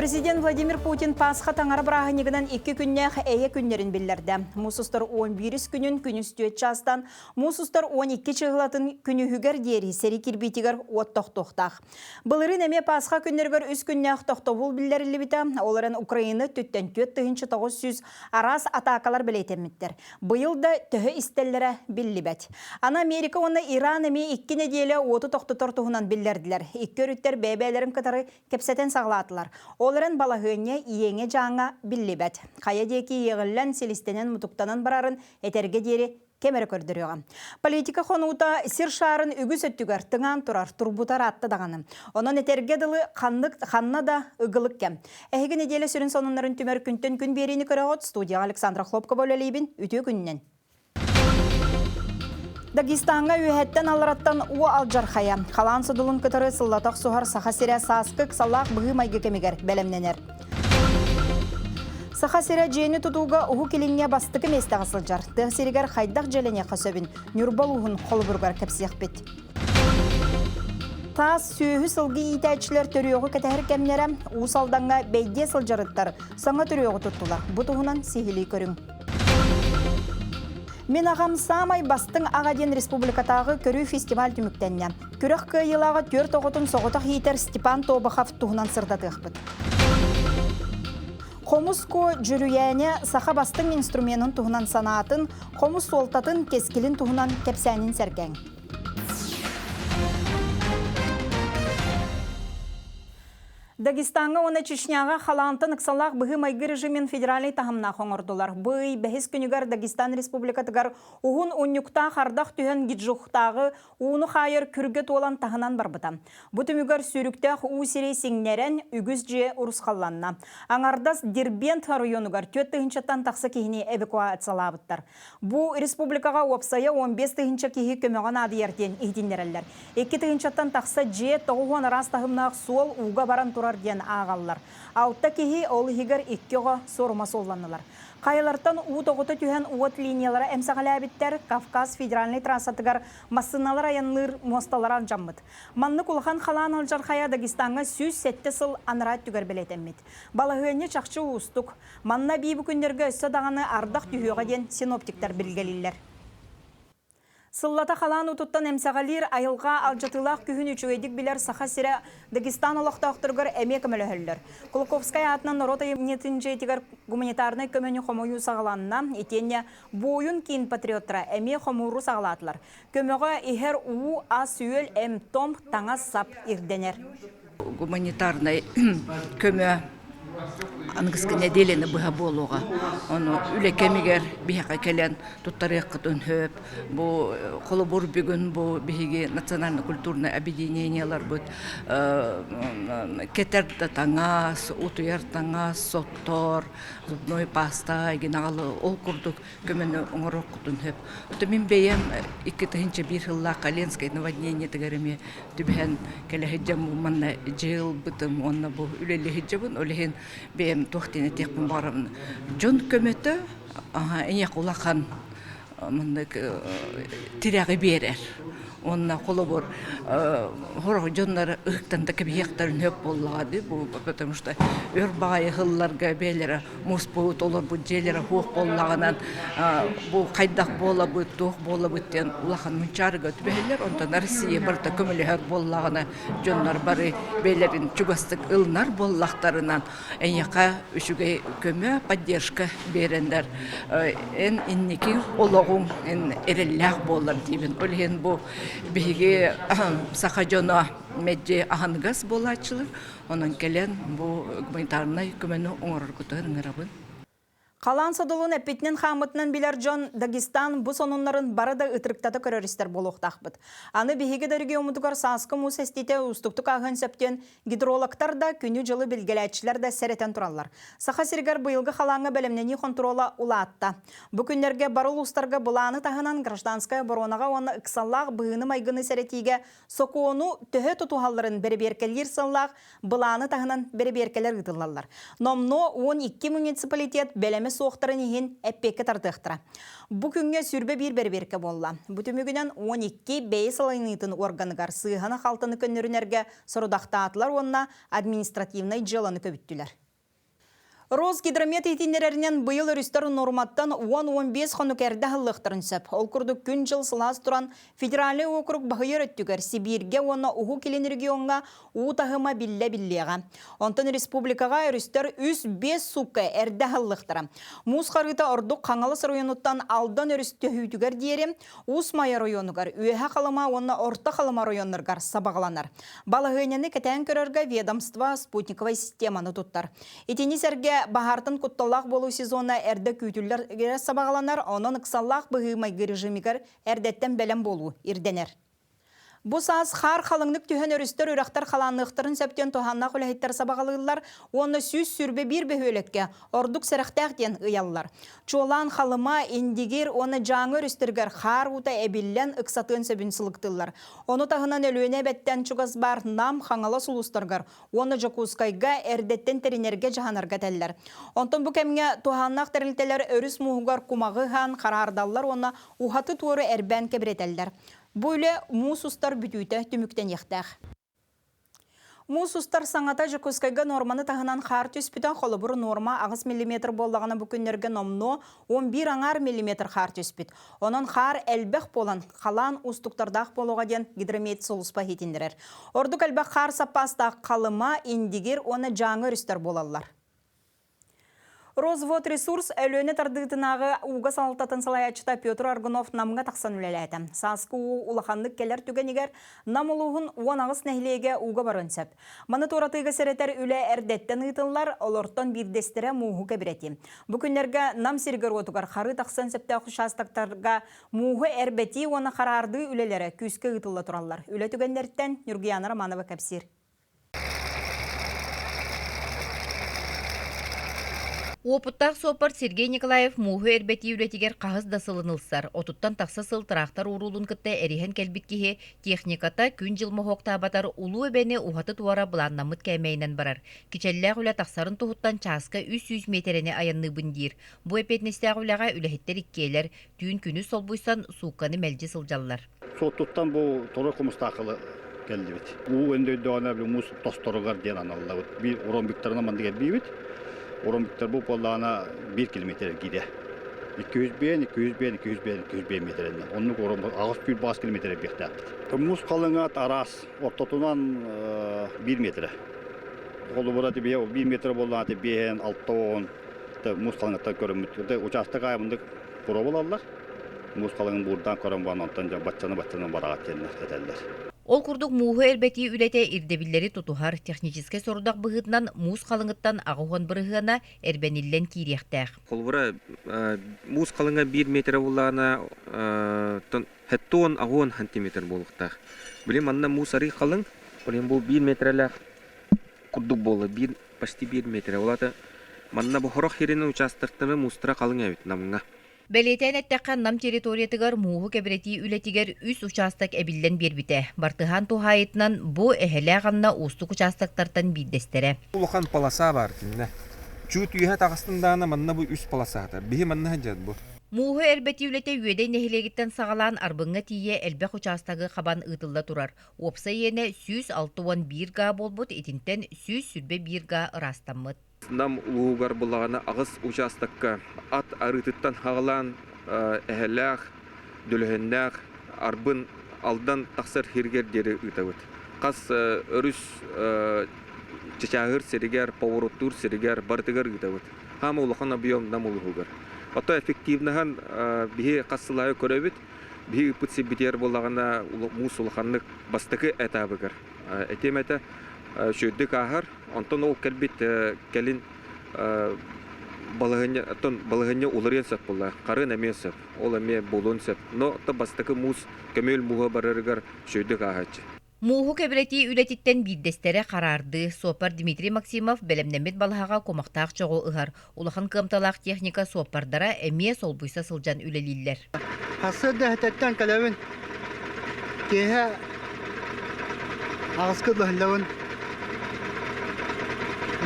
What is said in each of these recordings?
Президент Владимир Путин Пасха таҥара бырааһынньыгынан икки күннээх эйэ күннэрин биллэрдэ. Муус устар 11 күнүн күнүс түөрт чаастан муус устар 12 чыһылатын күнүһүгэр диэри сэрии кирбиитигэр уот тохтуохтаах. Былырыын эмиэ Пасха күннэригэр үс күннээх тохтобул биллэриллибитэ. Ол эрэн Украина өттүттэн 4900 араас атаакалар бэлиэтэммиттэр. Быйыл да төһө истэллэрэ биллибэт. Аны Америка уонна Иран эмиэ икки нэдиэлэ уоту тохтотор туһунан биллэрдилэр. Икки өрүттэр бэйэ-бэйэлэрин кытары кэпсэтэн саҕалаатылар. Ол эрэн балаһыанньа иэҥэ-дьааҥа биллибэт. Хайа диэки иэҕиллэн, силистэнэн-мутуктанан барарын этэргэ диэри кэм эрэ көрдөрүөҕэ. Политика хонуута сир шаарын үгүс өттүгэр тыҥаан турар, турбута ыраатта даҕаны. Онон этэргэ дылы ханнык ханна да ыгылык кэм. Эһиги нэдиэлэ сүрүн сонуннарын түмэр күнтэн күн биэриини көрөҕүт. Студияҕа Александра Хлопкова үлэлиибин. Үтүө күнүнэн! Дагестаҥҥа үөһэттэн аллараттан уу алдьархайа. Халаан содулун кытары сыллата охсуһар Саха сирэ сааскы ыксаллаах быһыы-майгы кэмигэр бэлэмнэнэр. Саха сирэ дьиэни тутууга Уһук Илиҥҥэ бастакы миэстэҕэ сылдьар. Тыа сиригэр хайдах дьиэлэниэххэ сөбүн Ньурба улууһун холобуругар кэпсиэхпит. Таас сүөһү сылгы иитээччилэр төрүөҕү кэтэһэр кэмнэрэ Уус Алдаҥҥа бэйдиэ сылдьарыттар саҥа төрүөҕү туттулар. Бу туһунан сиһилии көрүҥ. Мин аҕам саамай бастыҥ аҕа диэн республикатааҕы көрүү фестиваль түмүктэннэ. Күрэх кыайыылааҕа түөрт оҕотун соҕотох иитэр Степан Тобахов туһунан сырдатыахпыт. Хомус ко дьүрүйээнэ саха бастыҥ инструменын туһунан санаатын, хомус суолтатын, кэскилин туһунан кэпсээнин сэргээҥ. Дагестаҥҥа уонна Чечняҕа халаантан ыксалаах быһыы-майгы режимин федеральнай таһымнаах оҥордулар. Бу ый бэһис күнүгэр Дагестан Республикатыгар уһун унньуктаах ардах түһэн Гиджухтааҕы ууну хаайар күргэ туолан таһынан барбыта. Бу түмүгэр сүүрүктээх уу сири сиҥнэрэн, үгүс дьиэ урусхалланна. Аҥардас Дербент оройуонугар 4 тыһыынчаттан тахса киһини эвакуациялаабыттар. Бу республикаҕа уопсайа 15 тыһыынча киһи көмөҕө наадыйар диэн иһитиннэрэллэр. Икки тыһыынчаттан тахса дьиэ 90 араас таһымнаах суол ууга баран турар диэн ааҕаллар. Алта киһи, ол иһигэр икки оҕо суорума суолланнылар. Хайалартан уу тоҕута түһэн уот линиялара эмсэҕэлээбиттэр, Кавказ федеральнай трассатыгар массыыналар айанныыр муосталара алдьаммыт. Маннык улахан халаан алдьархайа Дагестаҥҥа 107 сыл анараа өттүгэр бэлиэтэммит. Балаһыанньа чахчы уустук. Манна эбии бу күннэргэ өссө даҕаны ардах түһүөҕэ диэн синоптиктар билгэлииллэр. Сыллата халаан уутуттан эмсэҕэлиир айылҕа алдьатыылаах күһүн үчүгэйдик билэр Саха сирэ Дагестан олохтоохторугар эмиэ көмөлөһөллөр. Кулаковскай аатынан норуот айымньытын дьиэтигэр гуманитарнай көмөнү хомуйуу саҕаланна. Итиэннэ буойун киин патриоттара эмиэ хомууру саҕалаатылар. Көмөҕө иһэр уу, ас-үөл, эм-том, таҥас-сап ирдэнэр. Гуманитарнай көмө аныгыскы нэдиэлэни быһа буолуоҕа. Ону үлэ кэмигэр биһиэхэ кэлэн туттарыаххытын сөп. Бу холобур бүгүн бу биһиги национально-культурнай объединениеларбыт кэтэр да таҥас, утуйар таҥас, соттор, зубной паста игин аҕалы ол курдук көмөнү оҥоруоххутун сөп. Ото мин бэйэм 2001 сыллаахха Ленскэй наводнениетыгар эмиэ түбэһэн кэлэ сылдьаммын манна дьиэ ылбытым уонна бу үлэлии сылдьабын. Ол иһин бэйэм туох диэн этиэхпин баҕарабын. Дьон көмөтө эйиэхэ улахан маннык тирэҕи биэрэр. Уонна холобур сорох дьоннор ыһыктан да кэбиһиэхтэрин сөп буоллаҕа дии бу потому что өр баҕайы сылларга бэйэлэрэ муспут олорбут дьиэлэрэ суох буоллаҕынан бу хайдах буолабыт туох буолабыт диэн улахан мунчаарыга түбэһэллэр онтон Россия барыта көмөлөһөр буоллаҕына дьоннор бары бэйэлэрин чугастык ылынар буоллахтарынан эйиэхэ үчүгэй көмө поддержка биэрэннэр эн инники олоҕуҥ эн эрэллээх буолар диибин ол иһин бу биһиги саха дьоно мэлдьи аһыныгас буолааччылар онон кэлэн бу гуманитарнай көмөнү оҥороргутугар ыҥырабын Халаан содулун эппитинэн-хааммытынан билэр дьон Дагестан бу сонуннарын бары да ытырыктата көрөр-истэр буолуохтаахпыт. Аны биһиги да региоммутугар сааскы муус эстиитэ уустуктук ааһыан сөптүөн гидрологтар да, күнү-дьылы билгэлээччилэр да сэрэтэн тураллар. Саха сиригэр быйылгы халааҥҥа бэлэмнэнии хонтуруола улаатта. Бу күннэргэ бары улуустарга былааны таһынан гражданскай оборонаҕа уонна ыксаллаах быһыыны-майгыны сэрэтиигэ сокуону төһө тутуһалларын бэрэбиэркэлиир сыаллаах былааны таһынан бэрэбиэркэлэр ыытыллаллар. Номнуо 12 муниципалитет бэлэмэ. суохтарын иһин эппиэккэ тардыахтара. Бу күҥҥэ 21 бэрэбиэркэ буолла. Бу түмүгүнэн 12 бэйэ салайыныытын уорганыгар сыыһаны-халтаны көннөрүнэргэ сорудахтаатылар уонна административнай дьыаланы көбүттүлэр. Росгидромет иһитиннэрэринэн быйыл өрүстэр нуорматтан 10-15 хонук эрдэ аһыллыахтарын сөп. Ол курдук күн-дьыл сылаас туран федеральнай уокурук баһыйар өттүгэр Сибииргэ уонна Уһук Илин региоҥҥа уу таһыма биллэ биллиэҕэ. Онтон республикаҕа өрүстэр 3-5 суукка эрдэ аһыллыахтара. Муус харыыта ордук Хаҥалас оройуонуттан Алдан өрүс төһүүтүгэр диэри Уус Майа оройуонугар, Үөһэ Халыма уонна Орто Халыма оройуоннарыгар сабаҕаланар. Балаһыанньаны кэтээн көрөргө ведомство спутниковай системаны туттар. Итини сэргэ баһаартан кутталлаах буолуу сезона эрдэ күүтүллэр сабаҕаланар, онон ыксаллаах быһыы-майгы режимигэр эрдэттэн бэлэм буолуу ирдэнэр. Бу саас хаар халыҥнык түһэн өрүстэр үрэхтэр халаанныахтарын сөп диэн туһааннаах үлэһиттэр сабаҕалыыллар уонна 121 бөһүөлэккэ ордук сэрэхтээх диэн ыйаллар. Чуолаан Халыма, Индигир уонна Дьааҥы өрүстэригэр хаар уута эбиллэн ыксатыан сөбүн сылыктыыллар. Ону таһынан Өлүөнэ эбэттэн чугас баар Нам, Хаҥалас улуустарыгар уонна Дьокуускайга эрдэттэн тэринэргэ-дьаһанарга этэллэр. Онтон бу кэмҥэ туһааннаах тэрилтэлэр өрүс мууһугар кумаҕы ыһан хараардаллар уонна уһаты-туору эрбээн кэбирэтэллэр. Бу үлэ муус устар бүтүүтэ түмүктэниэхтээх. Муус устар саҥата Дьокуускайга нуорманы таһынан хаар түспүтэ, холобур, нуорма 8 миллиметр буоллаҕына бу күннэргэ номнуо 11 аҥаар миллиметр хаар түспүт. Онон хаар элбэх буолан, халаан уустуктардаах буолуоҕа диэн гидромет сулууспа иһитиннэрэр. Ордук элбэх хаар саппаастаах Халыма, Индигир уонна Дьааҥы өрүстэр буолаллар. Розводресурс Өлүөнэ тардыытынааҕы ууга салалтатын салайааччыта Петр Аргунов Намҥа тахсан үлэлээтэ. Сааскы уу улаханнык кэлэр түгэнигэр Нам улууһун 18 нэһилиэгэ ууга барыан сөп. Маны туоратыыга сэрэтэр үлэ эрдэттэн ыытыллар, олортон биирдэстэрэ мууһу кэбирэтии. Бу күннэргэ Нам сиригэр-уотугар харыы тахсыан сөптөөх учаастактарга мууһу эрбэтии уонна хараардыы үлэлэрэ күүскэ ыытылла тураллар. Үлэ түгэннэриттэн Ньургуйаана Романова кэпсиир. Уопуттаах суоппар Сергей Николаев мууһу эрбэтии үлэтигэр хаһыс да сылын ылсар. Отуттан тахса сыл тыраахтар уруулун кытта эриһэн кэлбит киһи техниката күн-дьыл моһуоктаабатар Улуу Эбэни уһаты-туора былааннаммыт кээмэйинэн барар. Кичэллээх үлэ тахсарын туһуттан чааска 300 миэтэрэни айанныыбын диир. Бу эппиэтинэстээх үлэҕэ үлэһиттэр иккиэлэр, түүн-күнүс солбуйсан суукканы мэлдьи сылдьаллар. Суоттуттан бу Торо Хомустаахылы кэллибит. Уу өндөйдөҕүнэ били муус тосторугар диэн аналлабыт. Биир ромбиктарынан маннык эрбиибит. Ромбиктар бу буоллаҕына биир километр эргиирэ. 205, 205, 205, 205 миэтэрэннэн. Оннук аҕыс түүл баас километр эрбиэхтээхпит. Муус халыҥа араас. Ортотунан биир миэтэрэ. Холобура биир миэтэрэ буоллаҕына биэһэн, алта уон муус халыҥаттан көрөммүт. Учаастак аайы мындык буолаллар. Муус халыҥын буурдаан көрөн баран онтон дьэ баччаны-баччаны бараҕат диэннэр этэллэр. Ол курдук мууһу элбэтии үлэтэ ирдэбиллэри тутуһар, техническэй сорудах быһыытынан муус халыҥыттан 80 бырыһыана эрбэниллэн киириэхтээх. Холобура, муус халыҥа биир миэтэрэ буоллаҕына, хэттуон аҕуон сантиметр буолуохтаах. Били манна муус арый халыҥ, ол иһин бу биир миэтэрэлээх курдук буолла, биир почти биир миэтэрэ. Ол аата манна бу сорох сиринэн учаастактары муустара халыҥ эбит Намҥа. Бэлиэтээн эттэххэ, Нам территориятыгар мууһу кэбирэтии үлэтигэр үс учаастак эбиллэн биэрбитэ. Бартыһаан туһаайытынан бу Эһэлээх Анна уустук учаастактартан биирдэстэрэ. Улахан полоса баар итиннэ. Чуут үөһэ таҕыстын даҕаны манна бу үс полосата. Биһи манна сылдьар бу. Мууһу эрбэтии үлэтэ Үөдэй нэһилиэгиттэн саҕалаан Арбыҥҥа тиийэ элбэх учаастагы хабан ыытылла турар. Уопсай иэнэ 161 гаа буолбут, итинтэн 121 гаа ыраастаммыт. Нам улууһугар буллаҕына аҕыс учаастакка ат арыытыттан аҕалаан эһэлээх, дөлөһөннөөх Арбын Алдан тахсар сиригэр диэри ыытабыт. Хас өрүс чычааһыыр сиригэр, повороттуур сиригэр барытыгар ыытабыт. Хаама улахан объем Нам улууһугар. Ото эффективноһын биһи хас сыл аайы көрөбүт. Биһи ыыппыт сирбитигэр буоллаҕына муус улаханнык бастакы этабыгар этиэм этэ үчүгэйдик ааһар. Онтон ол кэлбит кэлин балаһыанньа оттон балаһыанньа уларыйан сөп буолла. Харын эмиэ сөп. Ол эмиэ буолуон сөп. Но то бастакы муус көмүөл мууһа барарыгар үчүгэйдик ааһааччы. Мууһу кэбирэтии үлэтиттэн биирдэстэрэ хараардыы, суоппар Дмитрий Максимов бэлэмнэммит балаһаҕа кумахтаах чоҕу ыһар. Улахан кыамталаах техника суоппардара эмиэ солбуйса сылдьан үлэлииллэр. Сарсыарда этэттэн кэлэбин. Киэһэ аҕыска ыһыллабын.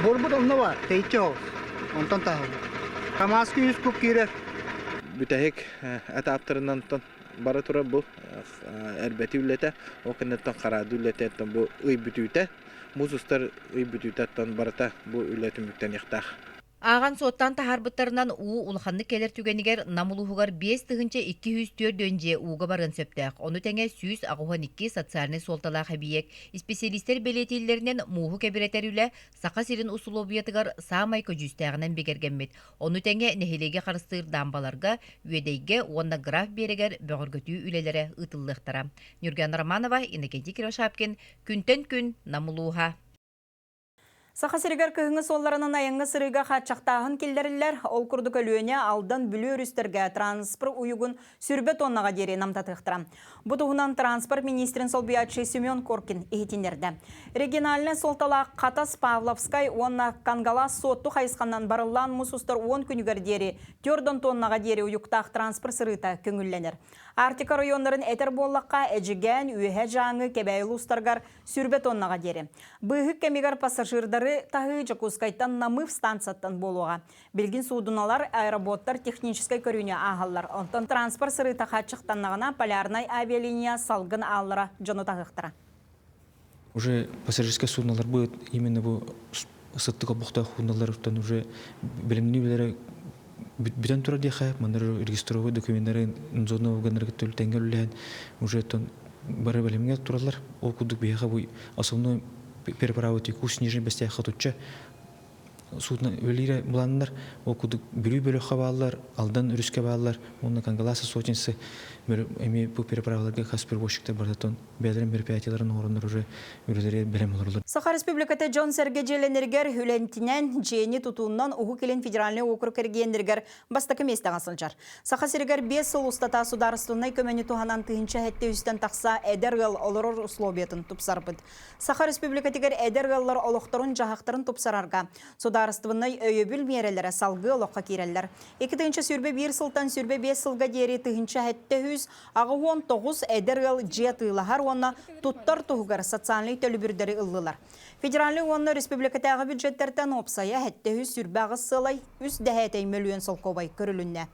Буорбут онно баар, тэйиччи соҕус. Онтон таһабын. Камазка үс куб киирэр. Бүтэһик этаптарынан бара турар бу эрбэти үлэтэ, ол кэнниттэн хараады үлэтэ, бу ый бүтүүтэ, муус устар ый бүтүүтэ барыта бу үлэ түмүктэниэхтээх. Ааҕан-суоттаан таһаарбыттарынан уу улаханнык кэлэр түгэнигэр Нам улууһугар 5204 дьиэ ууга барыан сөптөөх. Ону тэҥэ 182 социальнай суолталаах эбийиэк. Исписэлиистэр бэлиэтииллэринэн мууһу кэбирэтэр үлэ Саха сирин усулуобуйатыгар саамай көдьүүстээҕинэн бигэргэммит. Ону тэҥэ нэһилиэги харыстыыр даамбаларга, Үөдэйгэ уонна Граф Биэрэгэр бөҕөргөтүү үлэлэрэ ыытыллыахтара. Нюргана Романова, Иннокентий Кривошапкин, Күнтэн күн Нам улууһа. Саха сиригэр кыһыҥҥы суолларынан айаҥҥа сырыыга хааччахтааһын киллэриллэр. Ол курдук Өлүөнэ, Алдан, Бүлүү өрүстэргэ транспорт уйугун сүрбэ тоннаҕа диэри намтатыахтара. Бу туһунан транспорт министрин солбуйааччы Семен Коркин иһитиннэрдэ. Региональнай суолталаах Хатас, Павловскай уонна Кангалас Суотту хайысханан барыллаан мус устар 10 күнүгэр диэри 4 тоннаҕа диэри уйуктаах транспорт сырыыта көҥүллэнэр. Арктика оройуоннарын этэр буоллахха, Эдьигээн, Үөһэ Дьааҥы, Кэбээйи улуустарыгар сүүрбэ тоннаҕа диэри. Быыһык кэмигэр пассажирдары таһыы Дьокуускайтан Намыв станцияттан буолуоҕа. Билигин суудуналар, аэроботтар техническэй көрүүнү ааһаллар. Онтон транспорт сырыыта хааччахтаннаҕына полярнай авиалиния салгын ааллара дьону таһыахтара. Уже пассажирскай суднолар бу именно бу сыттык обохтоох судноларыттан уже билимни билэрэ бүтэн турар диэхэ манна регистровой докуменнары зона органнары кытта тэҥҥэ үлэлээн уже бары бэлэмҥэ тураллар. Ол курдук биһиэхэ бу основной переправа текущий снижение бэстээххэ тутча судно үлэлиирэ былааннар. Ол курдук Бүлүү бөлөххө бааллар, Алдан өрүскэ бааллар уонна Кангаласа сотницы эмиэ бу переправаларга хас перевозчиктар барытын бэйэлэрин мероприятиеларын оҥороннор уже үлэлэри бэлэм олороллор. Саха Республиката дьон-сэргэ дьиэлэнэригэр үлэнтинэн, дьиэни тутуунан Уһук Илин федеральнай уокурук эргиэннэригэр бастакы миэстэҕэ сылдьар. Саха сиригэр 5 сыл устата судаарыстыбаннай көмөнү туһанан 1700-тэн тахса эдэр ыал олорор условиятын тупсарбыт. Саха Республикатыгар эдэр ыаллар олохторун-дьаһахтарын тупсарарга судаарыстыбаннай өйөбүл миэрэлэрэ салгыы олоххо киирэллэр. 2021 сылтан 25 сылга диэри 1789 эдэр ыал дьиэ атыылаһар уонна туттар туһугар социальнай төлөбүрдэри ыллылар. Федеральнай уонна республикатааҕы бюджеттэртэн уопсайа 728 сыалай 3 дэһээтэй мөлүйүөн солкуобай көрүлүннэ.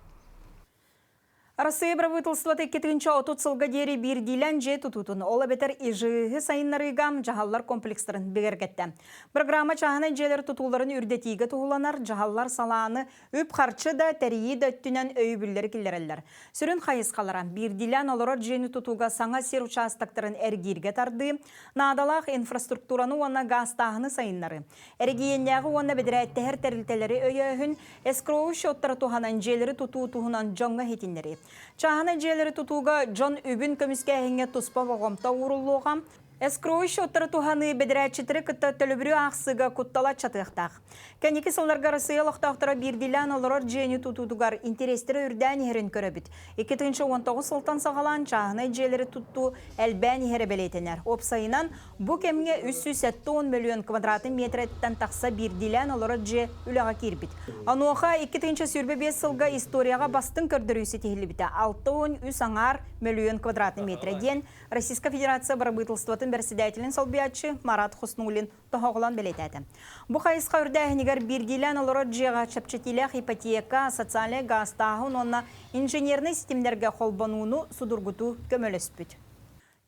Арассыыйа бырабыыталыстыбата 2030 сылга диэри биирдиилээн дьиэ тутуутун, ол эбэтэр ИЖИ-һы сайыннарыыга дьаһаллар комплекстарын бигэргэттэ. Программа чааһынай дьиэлэр тутууларын үрдэтиигэ туһуланар дьаһаллар салааны үп-харчы да, тэрийии да өттүнэн өйөбүллэри киллэрэллэр. Сүрүн хайысхалара биирдиилээн олорор дьиэни тутууга саҥа сир учаастактарын эргииргэ тардыы, наадалаах инфраструктураны уонна гаастааһыны сайыннарыы, эрэгийиэннээҕи уонна бэдэрээттэһэр тэрилтэлэри өйөөһүн, эскроу счеттары туһанан дьиэлэри тутуу туһунан дьоҥҥо иһитиннэрии. Чааһынай дьиэлэри тутууга дьон үбүн көмүскээһиҥҥэ туспа болҕомто ууруллуоҕа. Эскроу счеттары туһаныы бэдэрээтчитэри кытта төлөбүрү аахсыыга куттала аччатыахтаах. Кэнники сылларга Россия олохтоохторо биирдиилээн олорор дьиэни тутуутугар интэриэстэрэ үрдээн иһэрин көрөбүт. 2019 сылтан саҕалаан чааһынай дьиэлэри туттуу элбээн иһэрэ бэлиэтэнэр. Уопсайынан, бу кэмҥэ 370 мөлүйүөн квадратный миэтэрэттэн тахса биирдиилээн олорор дьиэ үлэҕэ киирбит. Онуоха 2025 сылга историяҕа бастыҥ көрдөрүү ситиһиллибитэ 63 аҥаар мөлүйүөн квадратный миэтэрэ диэн Российскай Федерация бырабыыталыстыбатын бэрэссэдээтэлин солбуйааччы Марат Хуснуллин тоһоҕолоон бэлиэтээтэ. Бу хайысха үрдээһинигэр биирдиилээн олорор дьиэҕэ чэпчэтиилээх ипотека, социальнай гаастааһын уонна инженернэй ситимнэргэ холбонууну судургутуу көмөлөспүт.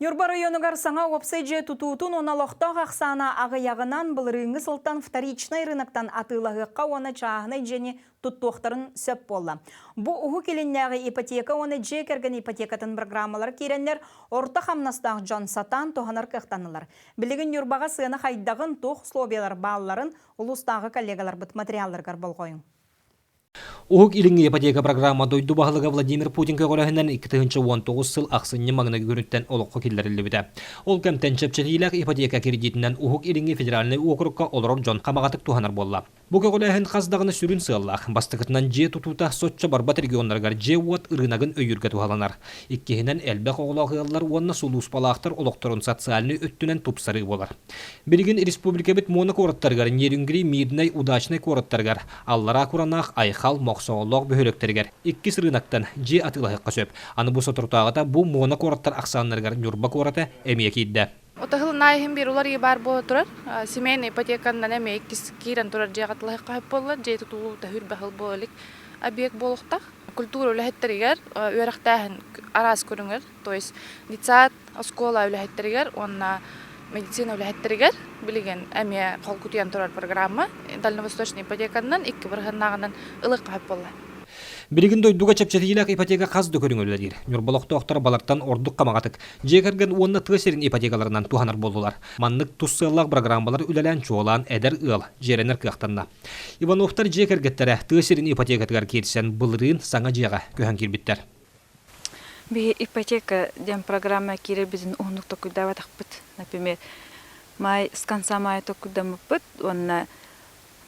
Ньурба оройуонугар саҥа уопсай дьиэ тутуутун уонна олохтоох ахсаана аҕыйаҕынан былырыыҥҥы сылтан вторичнай рыноктан атыылаһыахха уонна чааһынай дьиэни туттуохтарын сөп буолла. Бу Уһук Илиннээҕи ипотека уонна дьиэ кэргэн ипотекатын программалара киирэннэр орто хамнастаах дьон сатаан туһанар кыахтаннылар. Билигин Ньурбаҕа сыана хайдаҕын, туох условиялар баалларын улуустааҕы коллегаларбыт материалларыгар болҕойуҥ. Уһук Илиҥҥи ипотека программа дойду баһылыга Владимир Путин көҕүлэһинэн 2019 сыл ахсынньы маҥнайгы күнүттэн олоххо киллэриллибитэ. Ол кэмтэн чэпчэтиилээх ипотека кредитинэн Уһук Илиҥҥи федеральнай уокурукка олорор дьон хамаҕатык туһанар буолла. Бу көҕүлээһин хас даҕаны сүрүн сыаллаах. Бастакытынан дьиэ тутуута соччо барбат регионнарыгар дьиэ-уот ырыынагын өйүүргэ туһаланар. Иккиһинэн, элбэх оҕолоох ыаллар уонна сулууспалаахтар олохторун социальнай өттүнэн тупсарыы буолар. Билигин республикабыт муона куораттарыгар Нерюнгри, Мирнэй, Удачнай куораттарыгар, Аллараа Куранаах, Айхал, Мохсоҕоллоох бөһүөлэктэригэр иккис рыноктан дьиэ атыылаһыахха сөп. Аны бу соторутааҕыта бу муона куораттар ахсааннарыгар Ньурба куората эмиэ киирдэ. Отаһыл иһин биир уларыйыы баар буола турар. Семейный ипотеканан эмиэ иккис киирэн турар дьиэҕэ тылаһыахха сөп буолла. Дьиэ тутуллуута хүрбэ сыл буола илик объект буолуохтаах. Культура үлэһиттэригэр үөрэхтээһин араас көрүҥэр, то есть детсад, оскуола үлэһиттэригэр уонна медицина үлэһиттэригэр билигин эмиэ холкутуйан турар программа дальневосточный ипотеканан икки бырыһыаннааҕынан ылыахха сөп буолла. Билигин дойдуга чэпчэтиилээх ипотека хас да көрүҥ үлэлиир. Ньурба олохтоохторо балартан ордук хамаҕатык дьиэ кэргэн уонна тыа сирин ипотекаларынан туһанар буоллулар. Маннык тус сыаллаах программалар үлэлээн чуолаан эдэр ыал дьиэлэнэр кыахтанна. Ивановтар дьиэ кэргэттэрэ тыа сирин ипотекатыгар киирсэн былырыын саҥа дьиэҕэ көһөн киирбиттэр. Биһи ипотека диэн программа киирэрбитин уһуннук толкуйдаабатахпыт. Например, маай с конца мая толкуйдаммыппыт уонна